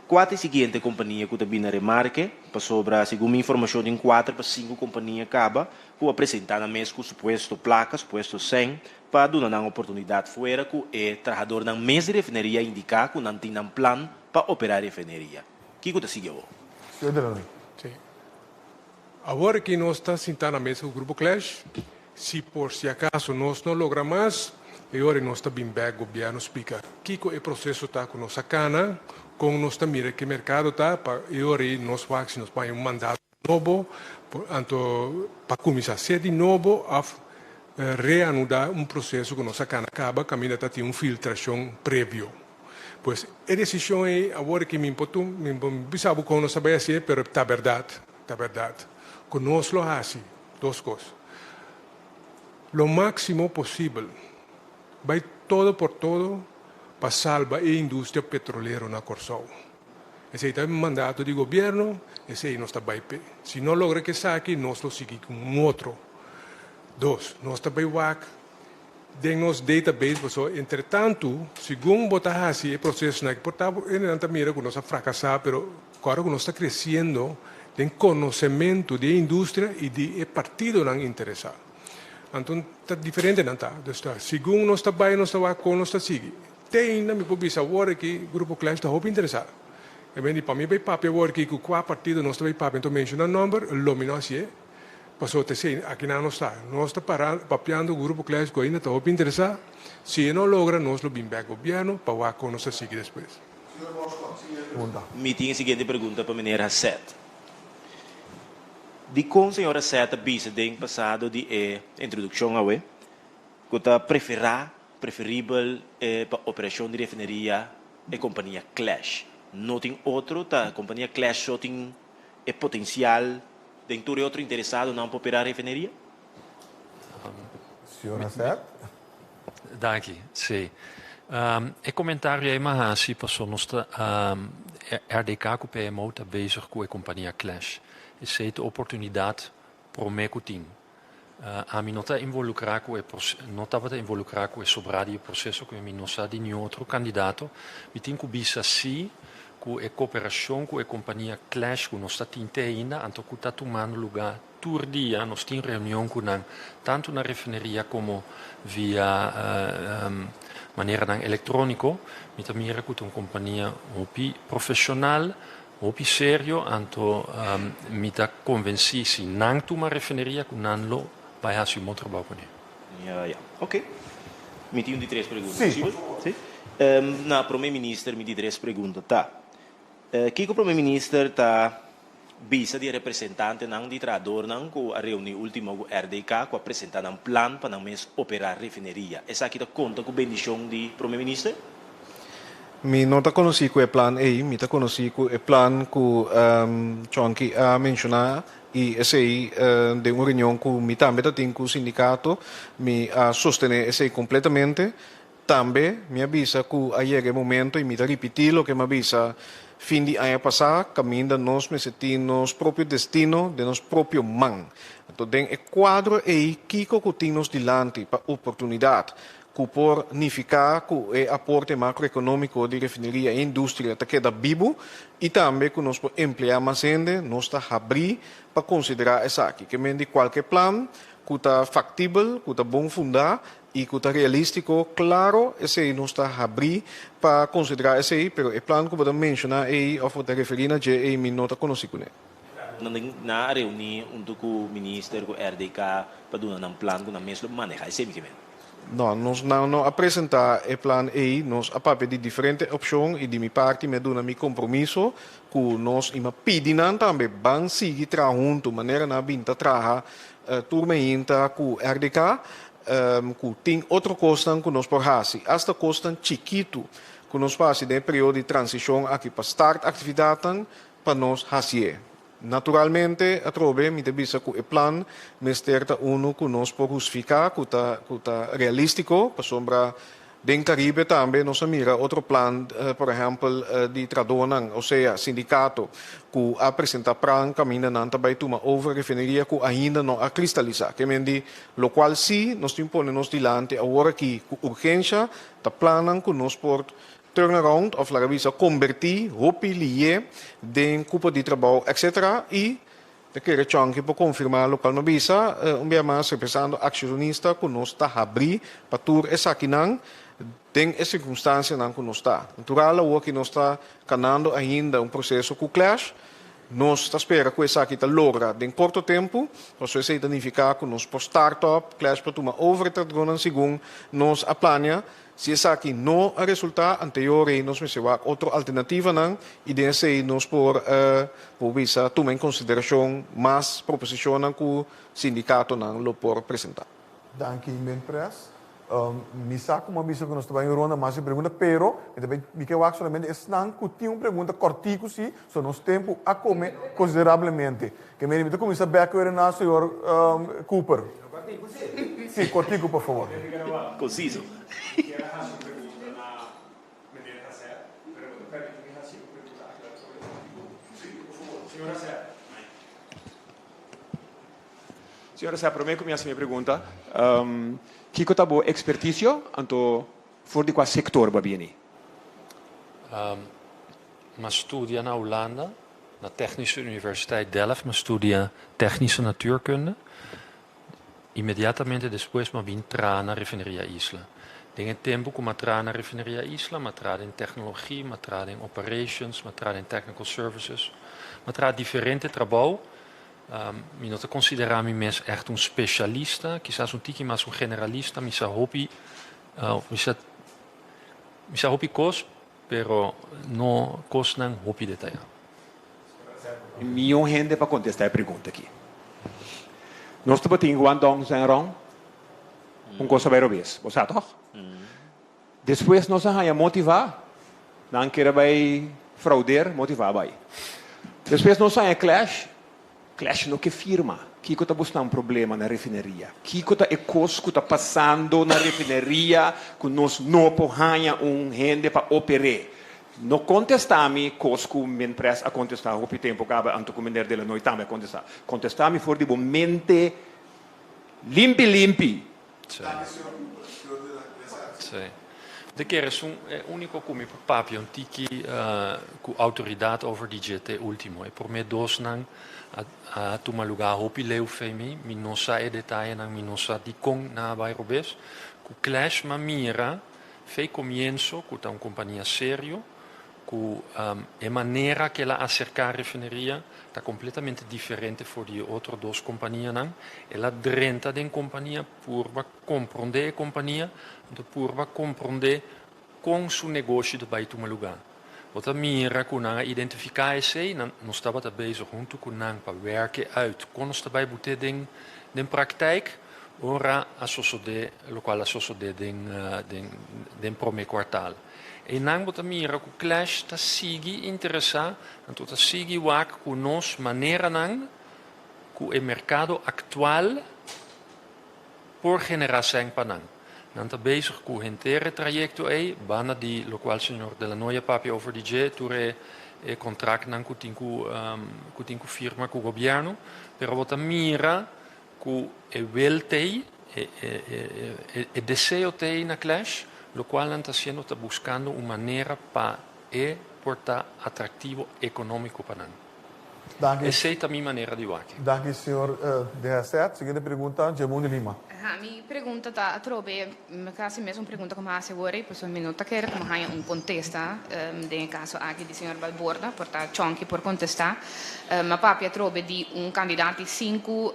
Kua ta e siguiente kompania ku ta bini na remarke? Pasobra segun mi informashon tin kuater pa sinku kompania kaba ku a presentá nan mes ku supuesto plaka, supuesto sèn, pa duna nan oportunidat fuera ku e trahadornan mes di refineria indiká ku nan tin nan plan pa operá refineria. Kiko ta sigui awor? Señor Delanoy. Sí. Awor aki nos ta sintá na mesa ku Grupo Clash. Si por si acaso nos no logra mas, e ora nos ta bin bek Gobierno splica kico e proceso ta cu nos a cana, con nos ta mira ke mercado ta, pa e ora ei nos wak si nos por haña un mandato nobo, anto pa cuminsa hacer di nobo of reanuda un proceso cu nos a cana caba caminda ta tin un filtracion previo. Pues e decision ei awor aki mi por tuma, mi por bisa bo con nos ta bay hacié, pero ta berdad, ta berdad cu nos lo haci dos cos, lo maximo posibel, bay todo por todo pa salba e industria petrolero na Corsou. Esei ta e mandato di gobierno, esei nos ta bay p'e. Si no logra cu esaki, nos lo sigui cu un otro. Dos, nos ta bay wak den nos database pasobra entretantu segun bo ta hasi e procesonan aki por ta bo hendenan ta mira ku nos a frakasá pero ku ora ku nos ta kresiendo den konosementu di e industria i di e partidonan interesá anto ta diferente nan ta dus ta segun nos ta bai nos ta wak kon nos ta sigui te ainda mi por bisa awor aki grupo Clash ta hopi interesá e men di pa mi bai papia awor aki ku kua partido nos ta bai papia anto menshona nomber lo mi no hasié. Pasobra ta esei, akinan nos ta. Nos ta para papiando ku Grupo Clash ku ainda ta hopi interesá. Si e no logra, nos lo bin bèk gobièrnu pa wak kon nos ta sigui despues. Mi tin e siguiente pregunta pa meneer Haseth. Dikon señor Haseth a bisa den pasado di e introdukshon awe ku ta preferá, preferibel, pa operashon di refineria e kompania Clash? No tin otro? Ta kompania Clash so tin e potensial Den tur e otro interesadonan por operá refineria? Señor Haseth. Danki. Sí. E komentario ei m'a hasi paso nos ta RDK ku PMO ta bezig ku e kompania Clash. Esei ta oportunidat promé ku tin. Ami no ta involukrá ku e no tabata involukrá ku e sobrá di e proseso ku mi no sa di niun otro kandidato. Mi tin ku bisa sí ku e koperashon ku e kompania Clash ku nos ta tin te ainda anto ku ta tumando lugá tur dia nos tin reunion ku nan tantu na refineria komo via maneranan elektróniko. Mi ta mira ku ta un kompania hopi profeshonal. Hopi serio, anto mi ta konvensí si nan tuma refineria ku nan lo bai hasi un bon trabou kuné. Ja, ja. Oké. Mi tin un di tres pregunta. Sí. Posibel? Sí. Na Prome Minister mi di tres pregunta ta, Kiko Prome Minister ta bisa di e representantenan di trahadornan ku a reuní último ku RDK ku a presentá nan plan pa nan mes operá refineria? Esaki ta konta ku bendishon di Prome Minister? Mi no ta konosí ku e plan ei, mi ta konosí ku e plan ku Chonky a menshoná i esei den un reunion ku mi tambe ta tin ku sindikato, mi a sostené esei kompletamente. Tambe mi a bisa ku a yega e momento i mi ta ripití loke mi a bisa fin di aña pasá, kaminda nos mester tin nos propio destino den nos propio man. Anto den e kuadro ei kiko ku tin nos dilanti pa oportunidat ku por nifiká ku e aporte makroekonómiko di refineria i industria ta keda bibu i tambe ku nos por empleá mas hende, nos ta habrí pa konsiderá esaki. Ke men di kualke plan ku ta faktibel, ku ta bon fundá i ku ta realístiko, klaro esei nos ta habrí pa konsiderá esei, pero e plan ku bo ta menshoná ei òf bo ta referí na dje ei mi no ta konosí kuné. Nan a reuní huntu ku minister, ku RDK pa duna nan plan ku nan mes lo manehá esei mi ke men. No, nos nan no a presentá e plan ei, nos a papia di diferente opshon i di mi parti mi a duna mi kompromiso ku nos i mi a pidi nan tambe ban sigui traha huntu manera nan a bin ta traha tur meinta ku RDK ku tin otro kosnan ku nos por hasi, asta kosnan chikitu ku nos por hasi den e periodo di transishon aki pa start aktividatnan pa nos hasié. Naturalmente, atrobe mi ta bisa ku e plan mester ta unu ku nos por hustifiká, ku ta ku ta realístiko, pasobra den Karibe tambe nos a mira otro plan, por ehèmpel di tradónan, osea sindikato, ku a presentá pran kaminda nan ta bai tuma over refineria ku ainda no a kristalisá. Ke men di lokual sí nos tin pone nos dilanti awor aki ku urgensha ta plannan ku nos por Turnaround of laga bisa kombertí hopi lié den kupo di trabou etc. I ta kere Chonky por konfirmá lokual mi a bisa un bia mas represando akshonista ku nos ta habrí pa tur esakinan den e sirkunstansianan ku nos ta. Natural awor ki nos ta kanando ainda un proseso ku Clash, nos ta spera ku esaki ta logra den korto tempu, pasobra esei ta nifiká ku nos por start up, Clash por tuma over e trabounan segun nos a plania. Si esaki no a resultá, anteor ei nos mester wak otro alternativanan i den esei nos por por bisa tuma en konsiderashon mas proposishonnan ku sindikatonan lo por presentá. Danki Minpres. Mi sa ku mi a bisa ku nos ta bai un ronda mas di pregunta, pero mi ta bai mi ke wak solamente esnan ku tin un pregunta kòrtiku si, so nos tempu a kome konsiderablemente. Ke meri mi ta kuminsá bèk ku e na señor Cooper. Sí, kòrtiku por fabor. Konsiso. Mi kier a hasi un pregunta na meneer Hassell, pero bo ta permiti mi hasi un pregunta aclaratorio kòrtiku? Sí, por fabor. Señor Hassell. Señor Hassell, promé ku mi hasi mi pregunta, kiko ta bo ekspertisio, anto for di kua sektor bo a bini? Mi a studia na Hulanda, na Technische Universiteit Delft, mi a studia Technische Natuurkunde. Inmediatamente despues mi a bin traha na Refineria Isla. Den e tempu ku mi a traha na Refineria Isla, mi a traha den teknologi, mi a traha den operations, mi a traha den technical services. Mi a traha diferente trabou. Mi no ta konsiderá mi mes ègt un spesialista, kisas un tiki mas un generalista. Mi sa hopi, mi sa mi sa hopi kos, pero no kosnan hopi detayá. Mion hende pa kontestá e pregunta aki. Nos tabatin Guangdong Zhenrong, un kos a bai robes. Bo sa tòg? Despues nos a haña motivá, nan kere bai fraudeer, motivá bai. Despues nos haña Clash, Clash no ke firma. Kiko ta busca un problema na refineria? Kiko ta e kos ku ta pasando na refineria ku nos no por haña un hende pa oper'é? No kontestá mi kos ku Minpres a kontestá hopi tempu kaba anto ku Meneer Delanoy tambe a kontestá. Kontestá mi for di bo mente limpi limpi. Sí. De kere esun e úniko ku mi por papia un tiki ku outoridat over di dje te último. E promé dosnan a a tuma lugá hopi leu fe mi. Mi no sa e detayenan, mi no sa dikon nan a bai robes. Ku Clash m'a mira fe komienso ku ta un kompania serio. Ku e manera ku el a aserká refineria ta kompletamente diferente for di e otro dos kompanianan. El a drenta den kompania purba komprondé e kompania, anto purba komprondé kon su negoshi ta bai tuma lugá. Bo ta mira ku nan a identifiká esei, nan nos tabata bezig huntu ku nan pa wèrk e uit kon nos ta bai but'é den den praktijk ora a sosodé lokual a sosodé den den den promé kuartal. Einan bo ta mira ku Clash ta sigui interesá, anto ta sigui wak ku nos maneranan ku e merkado aktual por generá sèn pa nan. Nan ta bezig ku henter e trayekto ei, banda di lokual señor De La Noy a papia over di dje, tur e e kontraktnan ku tin ku ku tin ku firma ku gobièrnu, pero bo ta mira ku e wil t'ei, e e e e deseo t'ei na Clash, lokual nan ta hasiendo ta buskando un manera pa e por ta atraktivo ekonómiko pa nan. Danki. Esei ta mi manera di wak. Danki señor De Haseth. Siguiente pregunta, Djemundi Lima. Ha, mi pregunta ta atrobe casi mesun pregunta cu mi a haci awor ey, pasobra mi no ta kere cu mi haya un contesta den e caso aki di señor Balborda, por ta Chonky por contesta. Mi a papia atrobe di un candidat di sinku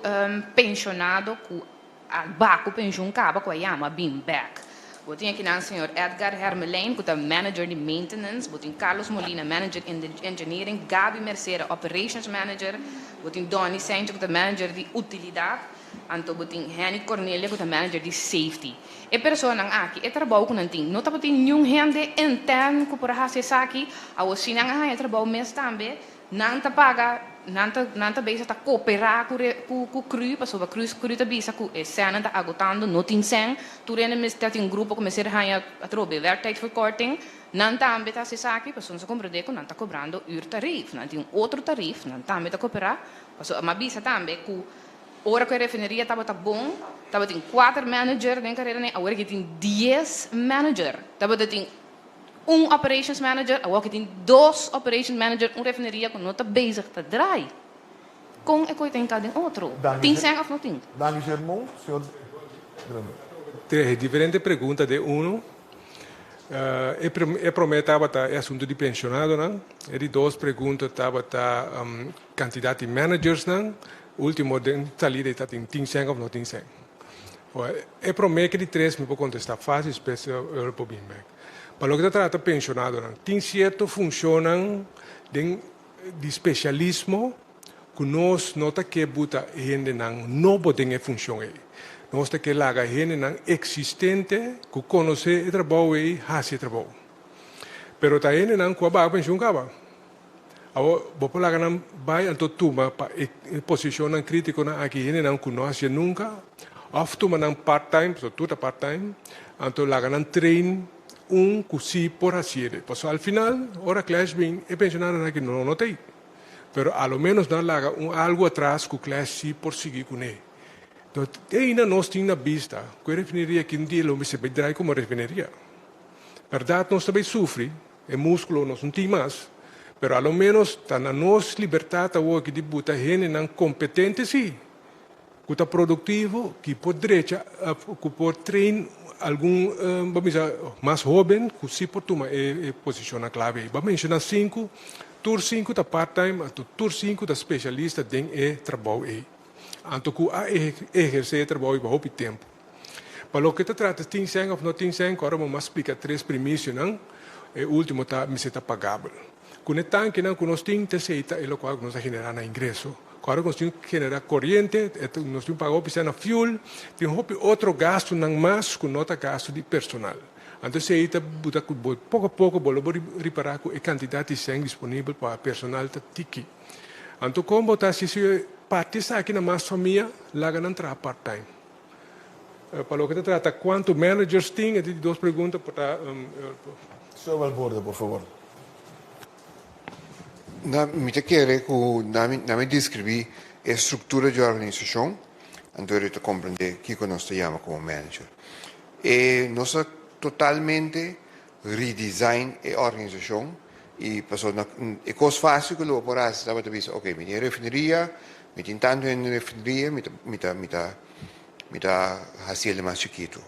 pensionado cu. A ba ku penshun kaba ku a yama bin bek. Bo tin akinan señor Edgar Hermelijn ku ta manager di maintenance, bo tin Carlos Molina manager engineering, Gaby Mercera operations manager, bo tin Donny Saintje ku ta manager di utilidat, anto bo tin Henny Cornelia ku ta manager di safety. E personanan aki e trabou ku nan tin no tabatin niun hende intern ku por a hasi esaki, awor si nan a haña trabou mes tambe Nan ta paga, nan ta nan ta bezig ta koperá ku re ku ku cru pasobra cru cru ta bisa ku e sènnan ta agotando, no tin sèn, tur hende mester tin un grupo ku mester haña atrobe werktijdverkorting, nan tambe ta hasi esaki pasobra nos a komprendé ku nan ta kobrando uurtarief, nan tin un otro tarief, nan tambe ta koperá, pasobra m'a bisa tambe ku ora ku e refineria tabata bon tabatin kuater manager den karera nei, awor aki tin dies manager, tabata tin. Un operations manager, awor ki tin dos operations manager, un refineria ku no ta bezig ta draai. Kon e koi ta hinká den otro? Tin sèn òf no tin? Danki Shermon. Señor Grunberg. Tres diferente pregunta den uno. E promé tabata e asuntu di pensionadonan. E di dos pregunta tabata kantidat di managersnan. Ultimo den salida e ta tin tin sèn òf no tin sèn. E promé ke di tres mi por kontestá fásil, despues e por bin bèk. Pa loke ta trata penshonadonan, tin sierto funshonnan den di spesialismo ku nos no ta ke buta hendenan nobo den e funshon ei. Nos ta ke laga hendenan eksistente ku konosé e trabou ei hasi e trabou. Pero ta hendenan ku a baha penshun kaba. Awor, bo por laga nan bai anto tuma pa e posishonnan krítikonan aki hendenan ku no hasié nunka, òf tuma nan part-time, pasobra tur ta part-time, anto laga nan train un ku sí por hasié. Pasobra al final, ora Clash bin, e pensionadonan aki no no ta ei. Pero a lo ménos nan laga un algu atras ku Clash sí por sigui kuné. Enton, te ainda nos tin na bista ku e refineria aki un dia lo mester bai drai komo refineria. Bèrdat nos ta bai sufri. E múskulo nos no tin mas, pero a lo ménos ta na nos libertat awor aki di buta hendenan kompetente sí, ku ta produktivo, ki por drecha, ku por train algun, bo bisa, mas hóben ku sí por tuma e posishonnan klave ei. Bo a menshoná sinku, tur sinku ta part-time, anto tur sinku ta spesialista den e trabou ei, anto ku a ehersé e trabou ei pa hopi tempu. Pa loke ta trata tin sèn òf no tin sèn, ku ora bo mas splika tres primisionan, e último ta mester ta pagabel. Ku e tankinan ku nos tin ta esei ta e lokual ku nos ta generá na ingreso. Ku ora ku nos tin generá koriente, nos tin paga hopi sèn na fuel, tin hopi otro gastunan mas ku no ta gastu di personal. Anto esei ta buta ku bo poko a poko bo lo por ripará ku e kantidat di sèn disponibel pa personal ta tiki. Anto kon bo ta hasi si parti esaki na mas famia, laga nan traha part time. Pa loke ta trata cuanto managers tin, e di dos pregunta por ta. Señor Balborde, por favor. Na, mi ta kere ku na mi, na mi deskribí e struktura di organisashon, anto e ta komprendé kiko nos ta yama komo manager. E nos a totalmente redesign e organisashon i pasobra na e kos fásil ku lo bo por hasi tabata bisa, oke, mi tin e refineria, mi tin tantu hende den refineria, mi ta, mi ta, mi ta, mi ta hasi el mas chikitu.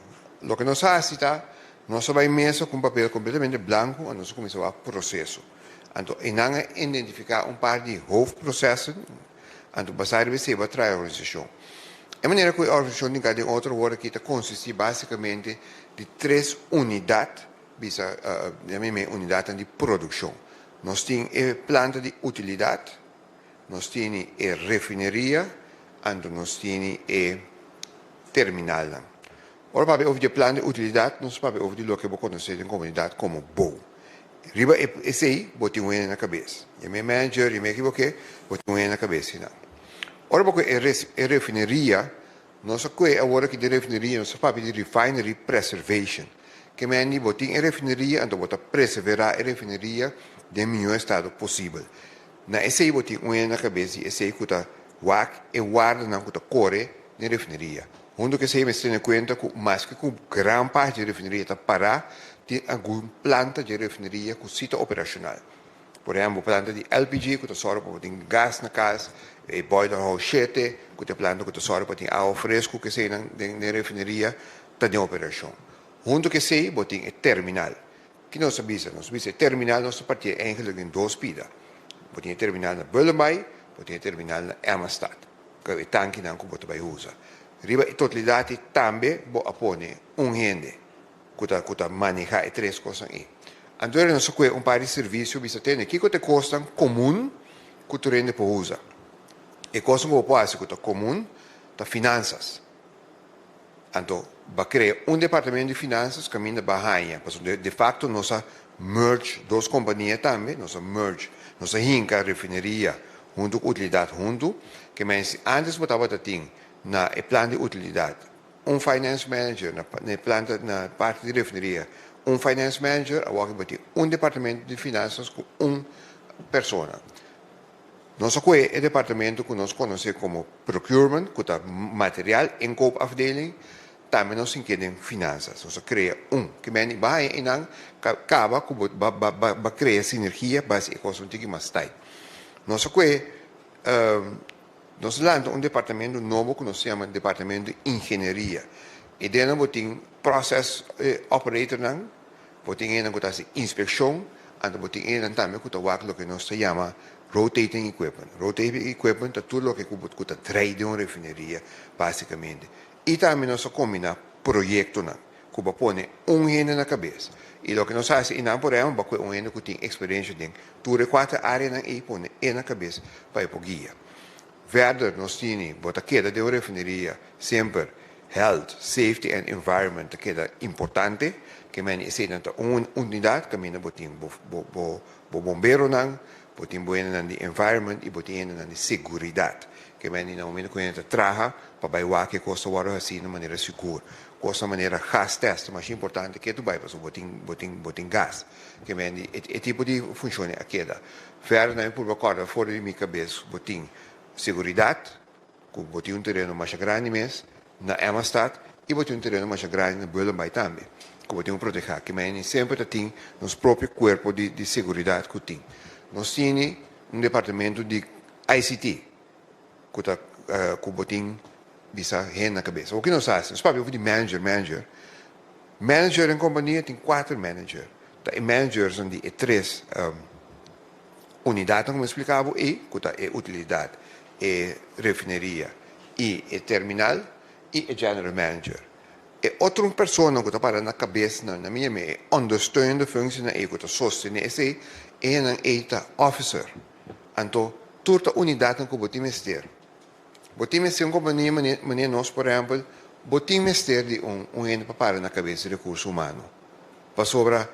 Loke nos a hasi ta, nos a bai mesa ku un papel kompletamente blanku, anto nos a kuminsá wak proseso. Anto einan a identifiká un par di hoofdprosessen, anto basá riba esei bo a traha e organisashon. E manera ku e organisashon tin ka den otro wòrdu aki ta konsistí básikamente di tres unidat, bisa den mi unidatnan di produkshon. Nos tin e planta di utilidat, nos tini e refineria, anto nos tini e terminalnan. Ora papia over di e planta di utilidat, nos papia over di loke bo konosé den komunidat komo bou. Riba e esei bo tin un hende na kabes. Yam'é manager, yam'é kiboke, bo tin un hende na kabes einan. Ora bo koe e refineria, nos a koe awor aki den refineria, nos a papia di refinery preservation. Ke mende bo tin e refineria, anto bo ta preserverá e refineria den mihó estado posibel. Na esei bo tin un hende na kabes di esei ku ta wak e wardanan ku ta kore den refineria. Huntu ku esei mester tene kuenta ku maske ku gran parti di refineria ta pará, tin algun planta di refineria ku si ta operashonal. Por ehèmpel planta di LPG ku ta sòru pa bo tin gas na kas, e boiler house shete ku ta e planta ku ta sòru pa tin awa fresku ku eseinan den refineria ta den operashon. Huntu ku esei bo tin e terminal. Ki nos a bisa? Nos a bisa e terminal nos ta partié eigenlijk den dos pida. Bo tin e terminal na Bullenbaai, bo tin e terminal na Emmastad. Ku e tankinan ku bo ta bai usa. Riba e totalidat ei tambe bo a pone un hende ku ta ku ta manehá e tres kosnan ei. Anto era nos a kue un par di servisio bisa tende kiko ta e kosnan komun ku tur hende por usa. E kosnan ku bo por hasi ku ta komun ta finansas. Anto ba krea un departamento di finansas kaminda ba haña pasobra de facto nos a merge dos kompania tambe, nos a merge, nos a hinka refineria huntu ku utilidat huntu, ke men si antes bo tabata tin na e plan di utilidat un finance manager, na e planta na parti di refineria un finance manager, awor bo tin un departamento di finansas ku un persona. Nos a kohe e departamento ku nos konosé komo procurement, ku ta material inkoopafdeling, tambe nos sink'é den finansas. Nos a krea un. Ke meni ba haña einan kaba ku bo ba ba ba krea sinergia ba hasi e kos un tiki mas tight. Nos a kohe nos a lanta un departamento nobo ku nos yama departamento di ingenieria. I den nan bo tin process operatornan, Bo tin enan ku ta hasi inspekshon, anto bo tin enan tambe ku ta wak loke nos ta yama rotating equipment. Rotating equipment ta tur loke ku ku ta drai den un refineria basikamente. I tambe nos ta kombiná proyektonan ku bo pone un hende na kabes. I loke nos hasi einan por ehèmpel bo a kohe un hende ku tin eksperensha den tur e kuater áreanan ei pone e na kabes pa e por guia. Verder nos tini bo ta keda den un refineria semper Health, Safety and Environment ta keda importante, ke meni eseinan ta un unidat kaminda bo tin bo bo bo bomberonan, bo tin bo hendenan di environment i bo tin hendenan di seguridat. Ke meni na momento ku hende ta traha pa bai wak e kos ta wòrdu hasí na manera sigur. Kos na manera gas test ta masha importante ke tu bai pasobra bo tin bo tin bo tin gas. Ke meni e tipo di funshon a keda. Verder nan mi purba kòrda for di mi kabes bo tin seguridat, Ku bo tin un tereno masha grandi mes na Emmastad i bo tin un tereno masha grandi na Bullenbaai tambe ku bo tin ku protehá. Ke manera semper ta tin nos propio kuerpo di di seguridat ku tin. Nos tini un departamento di ICT ku ta ku bo tin bisa hende na kabes. Awor ki nos hasi? Nos papia over di manager, manager. Manager den kompania tin kuater manager. Ta e managersnan di e tres Unidatnan ku mi a splika bo ei, ku ta e utilidat, e refineria i e terminal i e general manager. E otro personanan ku ta para na kabesnan, na mi yama e ondersteunende functienan ei ku ta sostené esei, enan ei ta officer. Anto tur ta unidatnan ku bo tin mester. Bo tin mester un kompania manera nos por ehèmpel, bo tin mester di un un hende pa para na kabes di rekurso humano. Pasobra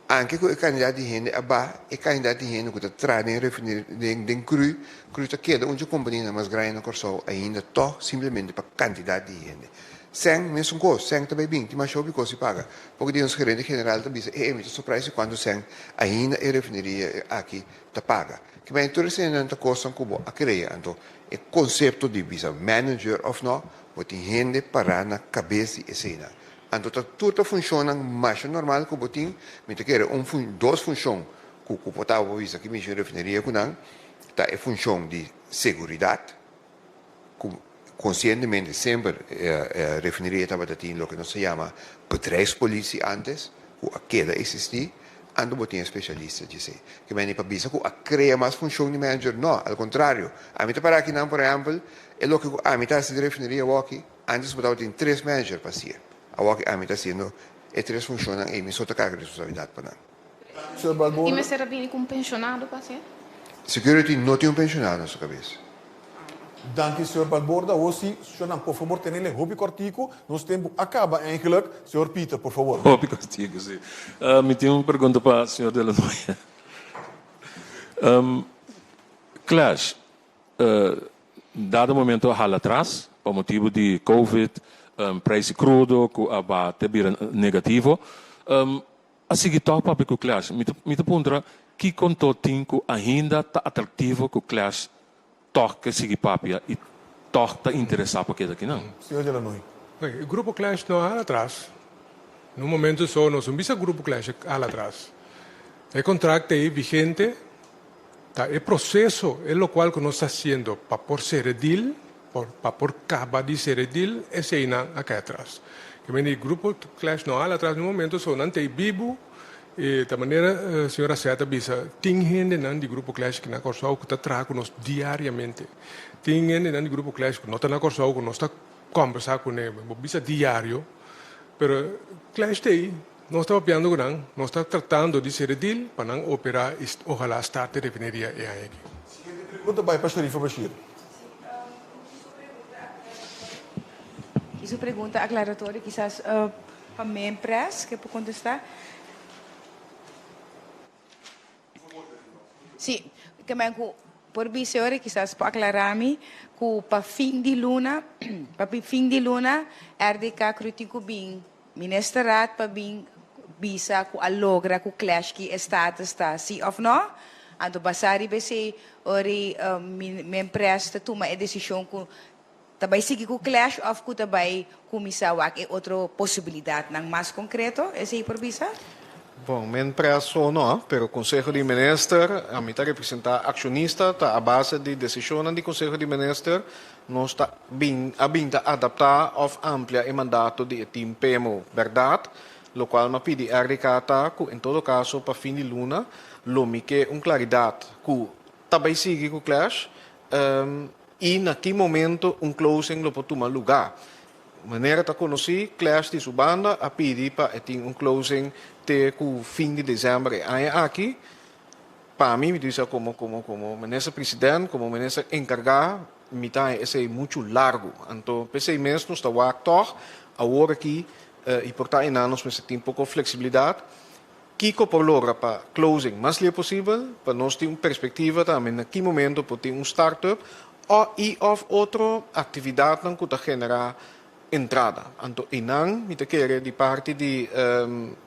anke ku e kandidat di hende a baha, e kandidat di hende ku ta traha den refineria den den cru, cru ta keda un dje kompanianan mas grandi na Kòrsou ainda tòg simplemente pa kantidat di hende. Sèn mesun kos, sèn ta bai bin, tin masha hopi kos di paga. Poko di nos gerente general ta bisa, e e mi ta surprise di kuantu sèn ainda e refineria aki ta paga. Kibai tur eseinan ta kosnan ku bo a krea, anto e konsepto di bisa manager òf nò, bo tin hende pará na kabes di eseinan. Anto ta tur ta funshonnan masha normal ku bo tin, mi ta kere un fun dos funshon ku ku por ta bo bisa ki mishi refineria ku nan ta e funshon di seguridat ku konsientemente semper e refineria tabata tin loke nos ta yama bedrijfspolitie antes ku a keda eksistí, anto bo tin e spesialista djesei. Ke meni pa bisa ku a krea mas funshon di manager? No, al kontrario. Ami ta para akinan por ehèmpel e loke ku ami ta hasi di refineria awoki, Antes bo tabatin tres manager pa hacié. Awor ki ami ta haciendo e tres funcionnan ei, mi so ta carga responsabilidad pa nan. Señor Balboa. I mester a bini cu un pensionado pa hacié? Security no tin un pensionado na su cabes. Danki señor Balborda. Awor si, señornan, por favor tenele hopi cortico. Nos tempo a caba eigenlijk. Señor Pieter, por favor. Hopi cortico, si. Mi tin un pregunta pa señor De La Noya. Clash. Dado momento a hala atras pa motibu di covid, prijs di crudo cu a bate bira negativo. A sigui tog papia cu Clash. Mi ta puntra kico anto tin cu ainda ta atractivo cu Clash tog ke sigui papia y tog ta interesa pa keda akinan? Señor De La Noy. E grupo Clash no a hala atras. Na un momento so nos no bisa grupo Clash a hala atras. E contract ei vigente. Ta e proceso e locual cu nos ta haciendo pa por cera e deal, pa por caba di cera e deal, eseynan a cay atras. Ke mende e grupo Clash no hala atras niun momento, so nan ta ey bibu y ta manera señor Asset a bisa, tin hendenan di grupo Clash aki na Corsou cu ta traha cu nos diariamente. Tin hendenan di grupo Clash cu no ta na Corsou cu nos ta. kòmbersá kuné, bo bisa diario, pero Clash t'ei, nos ta papiando ku nan, nos ta tratando di sera deal pa nan operá i ohalá start e refineria e aña aki. Siguiente pregunta bai pa Sharifa Bashir. Ki su pregunta aklaratorio kisas pa Mempress ke por kontestá. Sí, ke men ku por bisa ora kisas por aklará mi ku pa fin di luna, pa fin di luna RDK Cru tin ku bin Ministerraad pa bin bisa ku a logra ku Clash ki e status ta sí òf nò. Anto basá riba esei ora Mempress ta tuma e desishon ku Ta bai sigui ku Clash òf ku ta bai kuminsá wak e otro posibilidatnan mas konkreto? Esei por bisa? Bon, men preso no, pero Konseho di Minister, ami ta representá akshonista, ta a base di desishonnan di Konseho di Minister nos ta bin a bin ta adaptá òf amplia e mandato di e tim PMO. Bèrdat, lokual m'a pidi RDK ta ku en todo kaso pa fin di luna lo mi ke un klaridat ku ta bai sigui ku Clash, I na ki momento un closing lo por tuma lugá. Manera ta konosí, Clash di su banda a pidi pa e tin un closing te ku fin di desèmber e aña aki. Pa mi, mi ta bisa komo komo komo minister president, komo minister enkargá, mi ta haña esei muchu largu. Anto p'esei mes nos ta wak tòg awor aki i por ta einan nos mester tin poko fleksibilidat. Kiko por logra pa closing mas lie posibel, pa nos tin un perspectiva tambe na ki momento por tin un start-up o y of otro actividadnan cu ta genera entrada. Anto eynan mi ta kere di parti di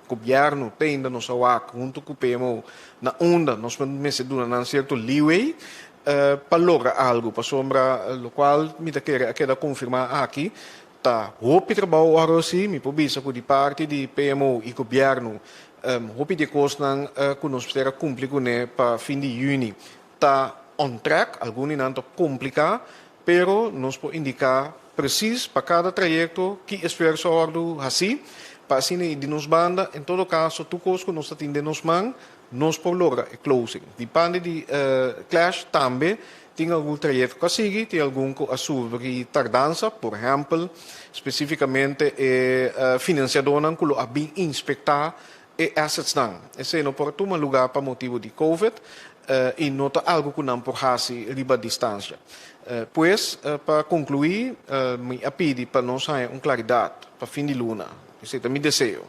gobierno te ainda nos a wak hunto cu PMO na unda nos mester duna nan cierto leeway pa logra algo, pasobra locual mi ta kere a keda confirma aki Ta hopi trabou ora si, mi por bisa ku di parti di PMO i gobièrnu hopi di e kosnan ku nos mester a kumpli kuné pa fin di yüni ta on track, algun di nan ta kompliká, pero nos por indiká presis pa kada trayekto ki esfuerso a wòrdu hasí pa asina i di nos banda en todo kaso tur kos ku nos ta tin den nos man nos por logra e closing. Di parti di Clash tambe Tin algun trayekto ku a sigui, tin algun ku a sufri tardansa, por ehèmpel, spesífikamente e finansiadónan ku lo a bin inspektá e assetsnan. Esei no por a tuma lugá pa motibu di covid i no ta algu ku nan por hasi riba distansia. Pues, pa konkluí, mi a pidi pa nos haña un klaridat pa fin di luna. Esei ta mi deseo.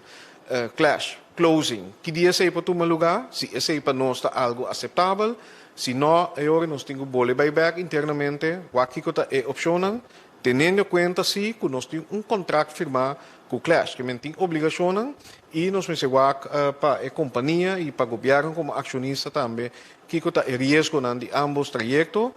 Clash, closing, ki dia esei por tuma lugá? Si esei pa nos ta algu aseptabel, Si no, e ora nos tin ku bole bai bèk internamente, wak kiko ta e opshonnan, tenendo kuenta si ku nos tin un kontrakt firmá ku Clash, ke men tin obligashonnan i nos mester wak pa e kompania i pa gobièrnu komo akshonista tambe kiko ta e riesgonan di ambos trayekto.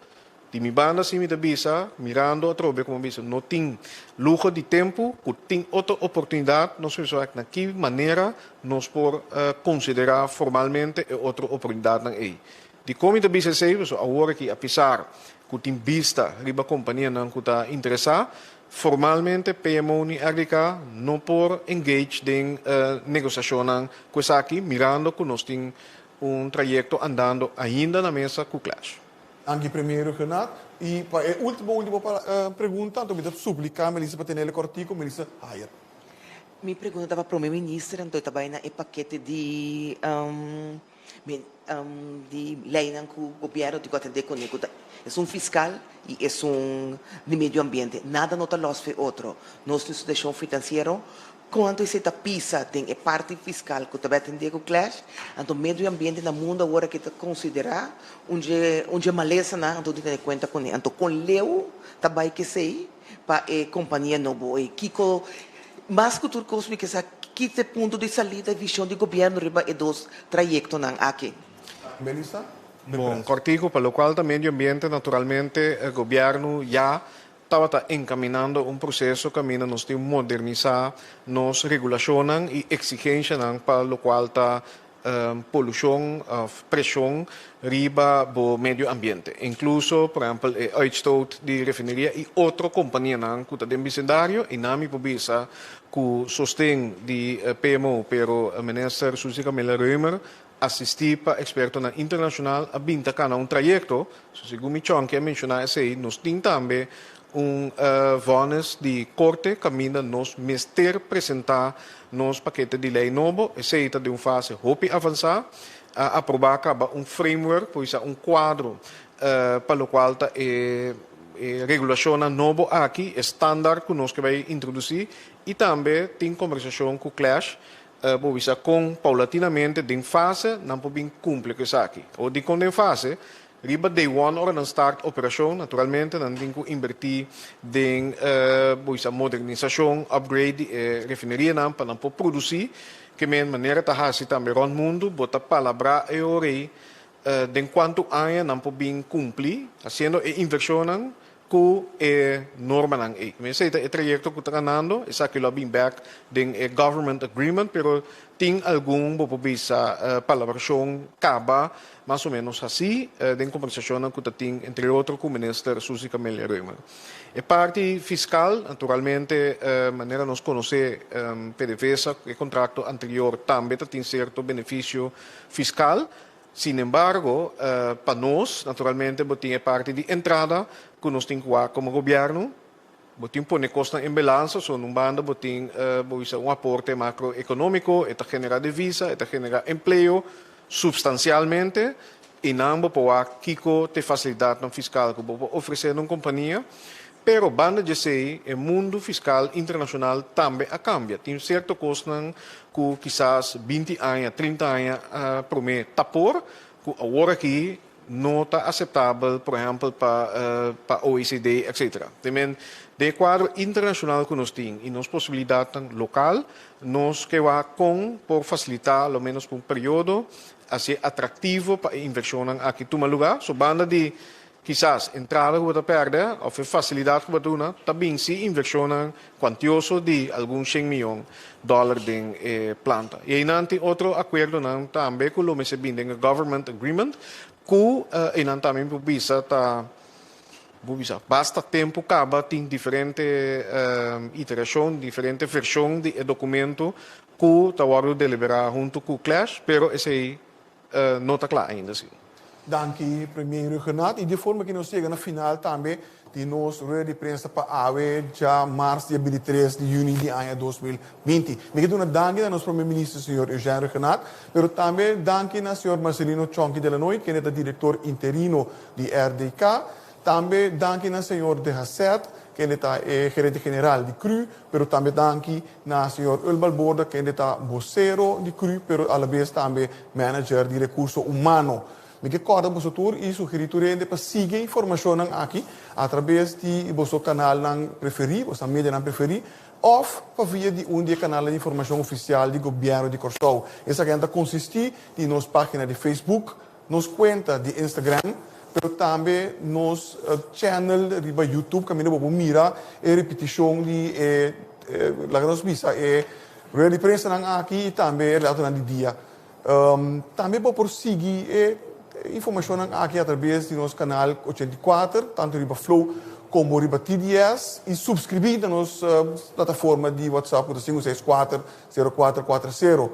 Di mi banda si mi ta bisa, mirando atrobe komo bisa no tin luho di tempu ku tin otro oportunidat, nos mester wak na ki manera nos por konsiderá formalmente e otro oportunidatnan ei. Dikon mi ta bisa esei? Pasobra awor aki apesar ku tin bista riba kompanianan ku ta interesá, formalmente PMO ni RDK no por engage den negosiashonnan ku esaki mirando ku nos tin un trayekto andando ainda na mesa ku Clash. Angie Premier Rhuggenaath, I pa e ultimo ultimo pregunta, anto mi ta suplica Melissa pa tenele cortico, Melissa Hayer. Mi pregunta ta pa Prome Minister, anto e ta bai na e pakete di di leynan cu gobierno tin cu atende cune, cu ta esun fiscal y esun di medio ambiente. Nada no ta los fe otro. Nos tin situacion financiero Cuanto esey ta pisa den e parti fiscal cu ta bay atende cu clash, anto medio ambiente na mundo awor aki ta considera un dje un dje malesanan anto di tene cuenta cune. Anto con leu ta bay kesey pa e compania nobo ey? Kico mas cu tur cos mi ke sa ki ta e punto di salida e vision di gobierno riba e dos trayectonan aki? Melissa, Bon, cortico, pa locual ta medio ambiente naturalmente gobierno ya Tabata encaminando un proceso caminda nos tin modernisá nos regulacionnan y exigencianan pa locual ta polucion of presion riba bo medio ambiente. Incluso, por ehempel, e uitstoot di refineria y otro companianan cu ta den bicendario y nan mi por bisa cu sosten di PMO, pero Minister Suzy Camilla Römer Asistí pa ekspertonan internashonal a bin ta kana un trayekto, so segun mi Chonky a menshoná esei, nos tin tambe un vonnis di korte kaminda nos mester presentá nos pakete di lei nobo. Esei ta den un fase hopi avansá. A aprobá kaba un framework, por bisa un kuadro, pa lokual ta e regulashonnan nobo aki, e standaard ku nos ke bai introdusí i tambe tin kombersashon ku Clash por bisa kon paulatinamente den fase nan por bin kumpli ku esaki. Awor dikon den fase? Riba day one ora nan start operashon naturalmente nan tin ku inbertí den bo bisa modernisashon, upgrade di e refinerianan pa nan por produsí. Ke men manera ta hasi tambe rònt mundu bo ta palabrá e ora ei den kuantu aña nan por bin kumpli hasiendo e invershonnan ku e normanan ei. Esei ta e trayekto ku ta ganando, esaki lo a bin bèk den e government agreement, pero tin algun bo por bisa palabrashon kaba mas o ménos hasí den kombersashonnan ku ta tin entre otro ku Minister Suzy Camelia Römer. E parti fiskal, naturalmente manera nos konosé PDVSA, e kontrakto anterior tambe ta tin sierto benefisio fiskal. Sin embargo, pa nos, naturalmente, bo tin e parti di entrada ku nos tin ku wak komo gobièrnu. Bo tin pone kosnan en belansa, so un banda bo tin, bo bisa, un aporte makroekonómiko, e ta generá devisa, e ta generá empleo supstansialmente, i nan bo por wak kiko t'e fasilidatnan fiskal ku bo por ofresé na un kompania. Pero banda di esei, e mundu fiskal internashonal tambe a kambia. Tin sierto kosnan ku kisas 20 aña, 30 aña promé ta por, ku awor aki no ta aseptabel, por ehèmpel pa pa OECD, etsetera. Te men, den e kuadro internashonal ku nos tin i nos posibilidatnan lokal, nos ke wak kon por fasilitá lo ménos pa un periodo hasié atraktivo pa e invershonnan aki tuma lugá. So banda di Kisas entrada ku bo ta pèrdè òf e fasilidat ku bo ta duna ta bin si invershonnan kuantioso di algun shen mion dòler den e planta. I einan tin otro akuerdonan tambe ku lo mester bin den e government agreement ku einan tambe mi por bisa ta bo bisa basta tempu kaba tin diferente iterashon, diferente vershon di e dokumento ku ta wòrdu deliberá huntu ku Clash pero esei No ta kla ainda si. Danki Premier Rhuggenaath y di e forma ki nos yega na final tambe di nos rueda di prensa pa awe dja mars dia 23 di juni di aña 2020. Mi ke duna danki na nos Prome Minister señor Eugène Rhuggenaath, pero tambe danki na señor Marcelino Chonky Delanoy kende ta director interino di RDK. Tambe danki na señor De Haseth kende ta e gerente general di cru, pero tambe danki Na señor Earl Balborda kende ta bosero di cru pero alabes tambe manager di recurso humano. Mi ke corda boso tur y sugeri tur hende pa sigui e informacionnan aki a traves di boso canalnan preferi, boso medianan preferi of pa via di un di e canalnan di informacion oficial di Gobierno di Corsou. Esakinan ta consisti di nos pagina di Facebook, nos cuenta di Instagram pero tambe nos channel riba YouTube caminda bo por mira e repeticion di e laga nos bisa e rueda di prensanan aki y tambe e relatonan di dia. Tambe bo por sigui e informacionnan aki a traves di nos canal 84 tanto riba Flow como riba TDS y subscribi na nos plataforma di WhatsApp cu ta 564 0440.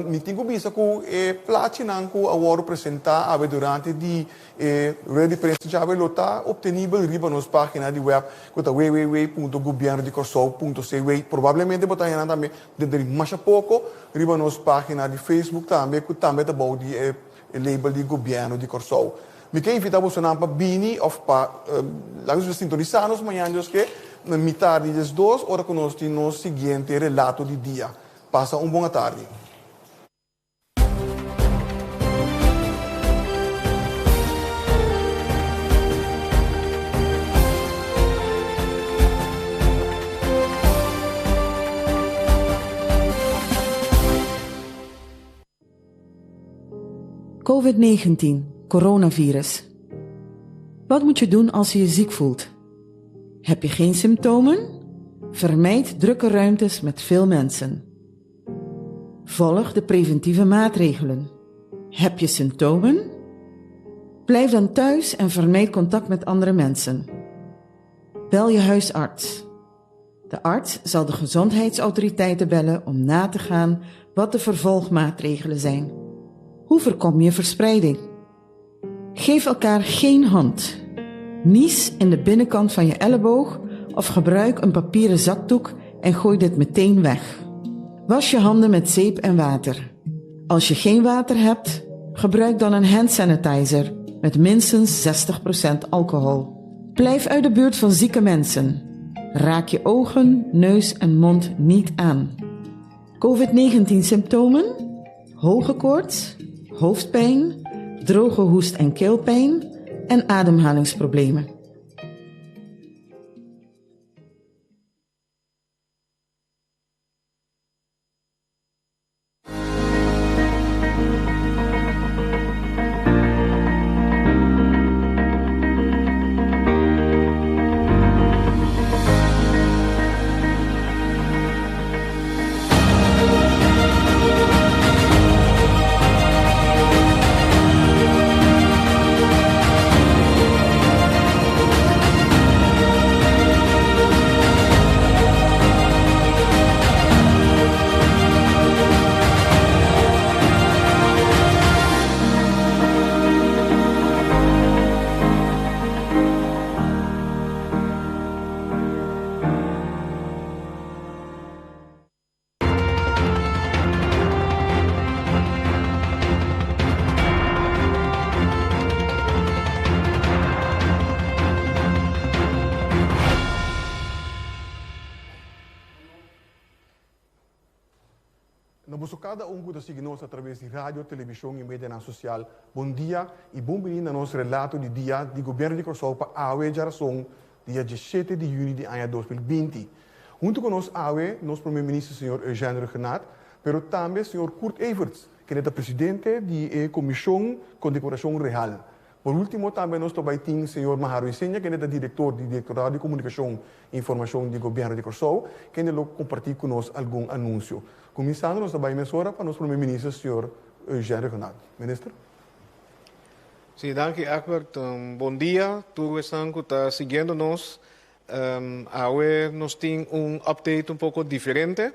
Mi tin ku bisa ku e plachinan ku a wòrdu presentá awe durante di e rueda di prensa djawe lo ta optenibel riba nos página di wèp ku ta www.gobièrnodikòrsou.cw. Probablemente bo ta haña nan tambe denter di masha poko riba nos página di Facebook tambe ku tambe ta bou di e label di Gobièrnu di Kòrsou. Mi ke invitá bosonan pa bini òf pa laga nos sintonisá nos mañana Dios ke na mitar di diesdos ora ku nos tin nos siguiente relato di dia. Pasa un bon atardi. Covid-19, coronavirus. Wat moet je doen als je je ziek voelt? Heb je geen symptomen? Vermijd drukke ruimtes met veel mensen. Volg de preventieve maatregelen. Heb je symptomen? Blijf dan thuis en vermijd contact met andere mensen. Bel je huisarts. De arts zal de gezondheidsautoriteiten bellen om na te gaan wat de vervolgmaatregelen zijn. Hoe voorkom je verspreiding? Geef elkaar geen hand. Nies in de binnenkant van je elleboog of gebruik een papieren zakdoek en gooi dit meteen weg. Was je handen met zeep en water. Als je geen water hebt, gebruik dan een hand sanitizer met minstens 60% alcohol. Blijf uit de buurt van zieke mensen. Raak je ogen, neus en mond niet aan. COVID-19 symptomen? Hoge koorts, hoofdpijn, droge hoest en keelpijn en ademhalingsproblemen. Na boso kada un ku ta sigui nos atraves di radio, televishon i medianan sosial, bon dia i bon bini na nos relato di dia di Gobièrnu di Kòrsou pa awe djarason, dia diesshete di yüni di aña 2020. Huntu ku nos awe nos Prome Minister señor Eugène Rhuggenaath, pero tambe señor Kurt Everts, kende ta presidente di e Komishon Kondekorashon Real. Por ultimo tambe nos ta bai tin señor Maharo Isenia kende ta direktor di Direktorado di Komunikashon i Informashon di Gobièrnu di Kòrsou, kende lo kompartí ku nos algun anunsio. Kuminsando nos ta bai mesora pa nos Prome Minister señor Eugène Rhuggenaath. Minister. Sí, danki Egbert. Bon dia tur esnan ku ta siguiendo nos. Awe nos tin un update un poko diferente,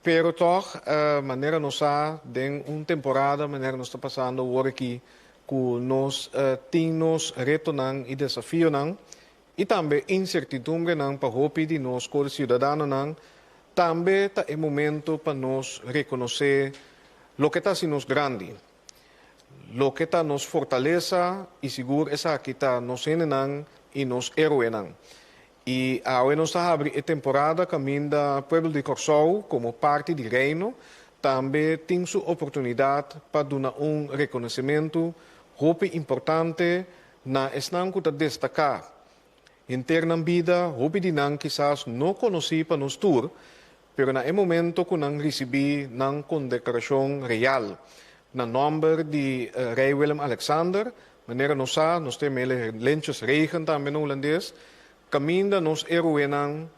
pero tòg manera nos sa den un temporada manera nos ta pasando awor aki ku nos tin nos retonan i desafionan i tambe insertidumbrenan pa hopi di nos kor siudadanonan, tambe ta e momento pa nos rekonosé loke ta hasi nos grandi. Loke ta nos fortalesa i sigur esaki ta nos hendenan i nos héroenan. I awe nos ta habri e temporada kaminda pueblo di Kòrsou komo parti di Reino tambe tin su oportunidat pa duna un rekonosementu hopi importante na esnan ku ta destaká henter nan bida, hopi di nan kisas no konosí pa nos tur, pero na e momento ku nan risibí nan kondekorashon real na nòmber di Rei Willem Alexander, manera nos sa, nos ta yam'é lentjesregen tambe na hulandes, kaminda nos héroenan.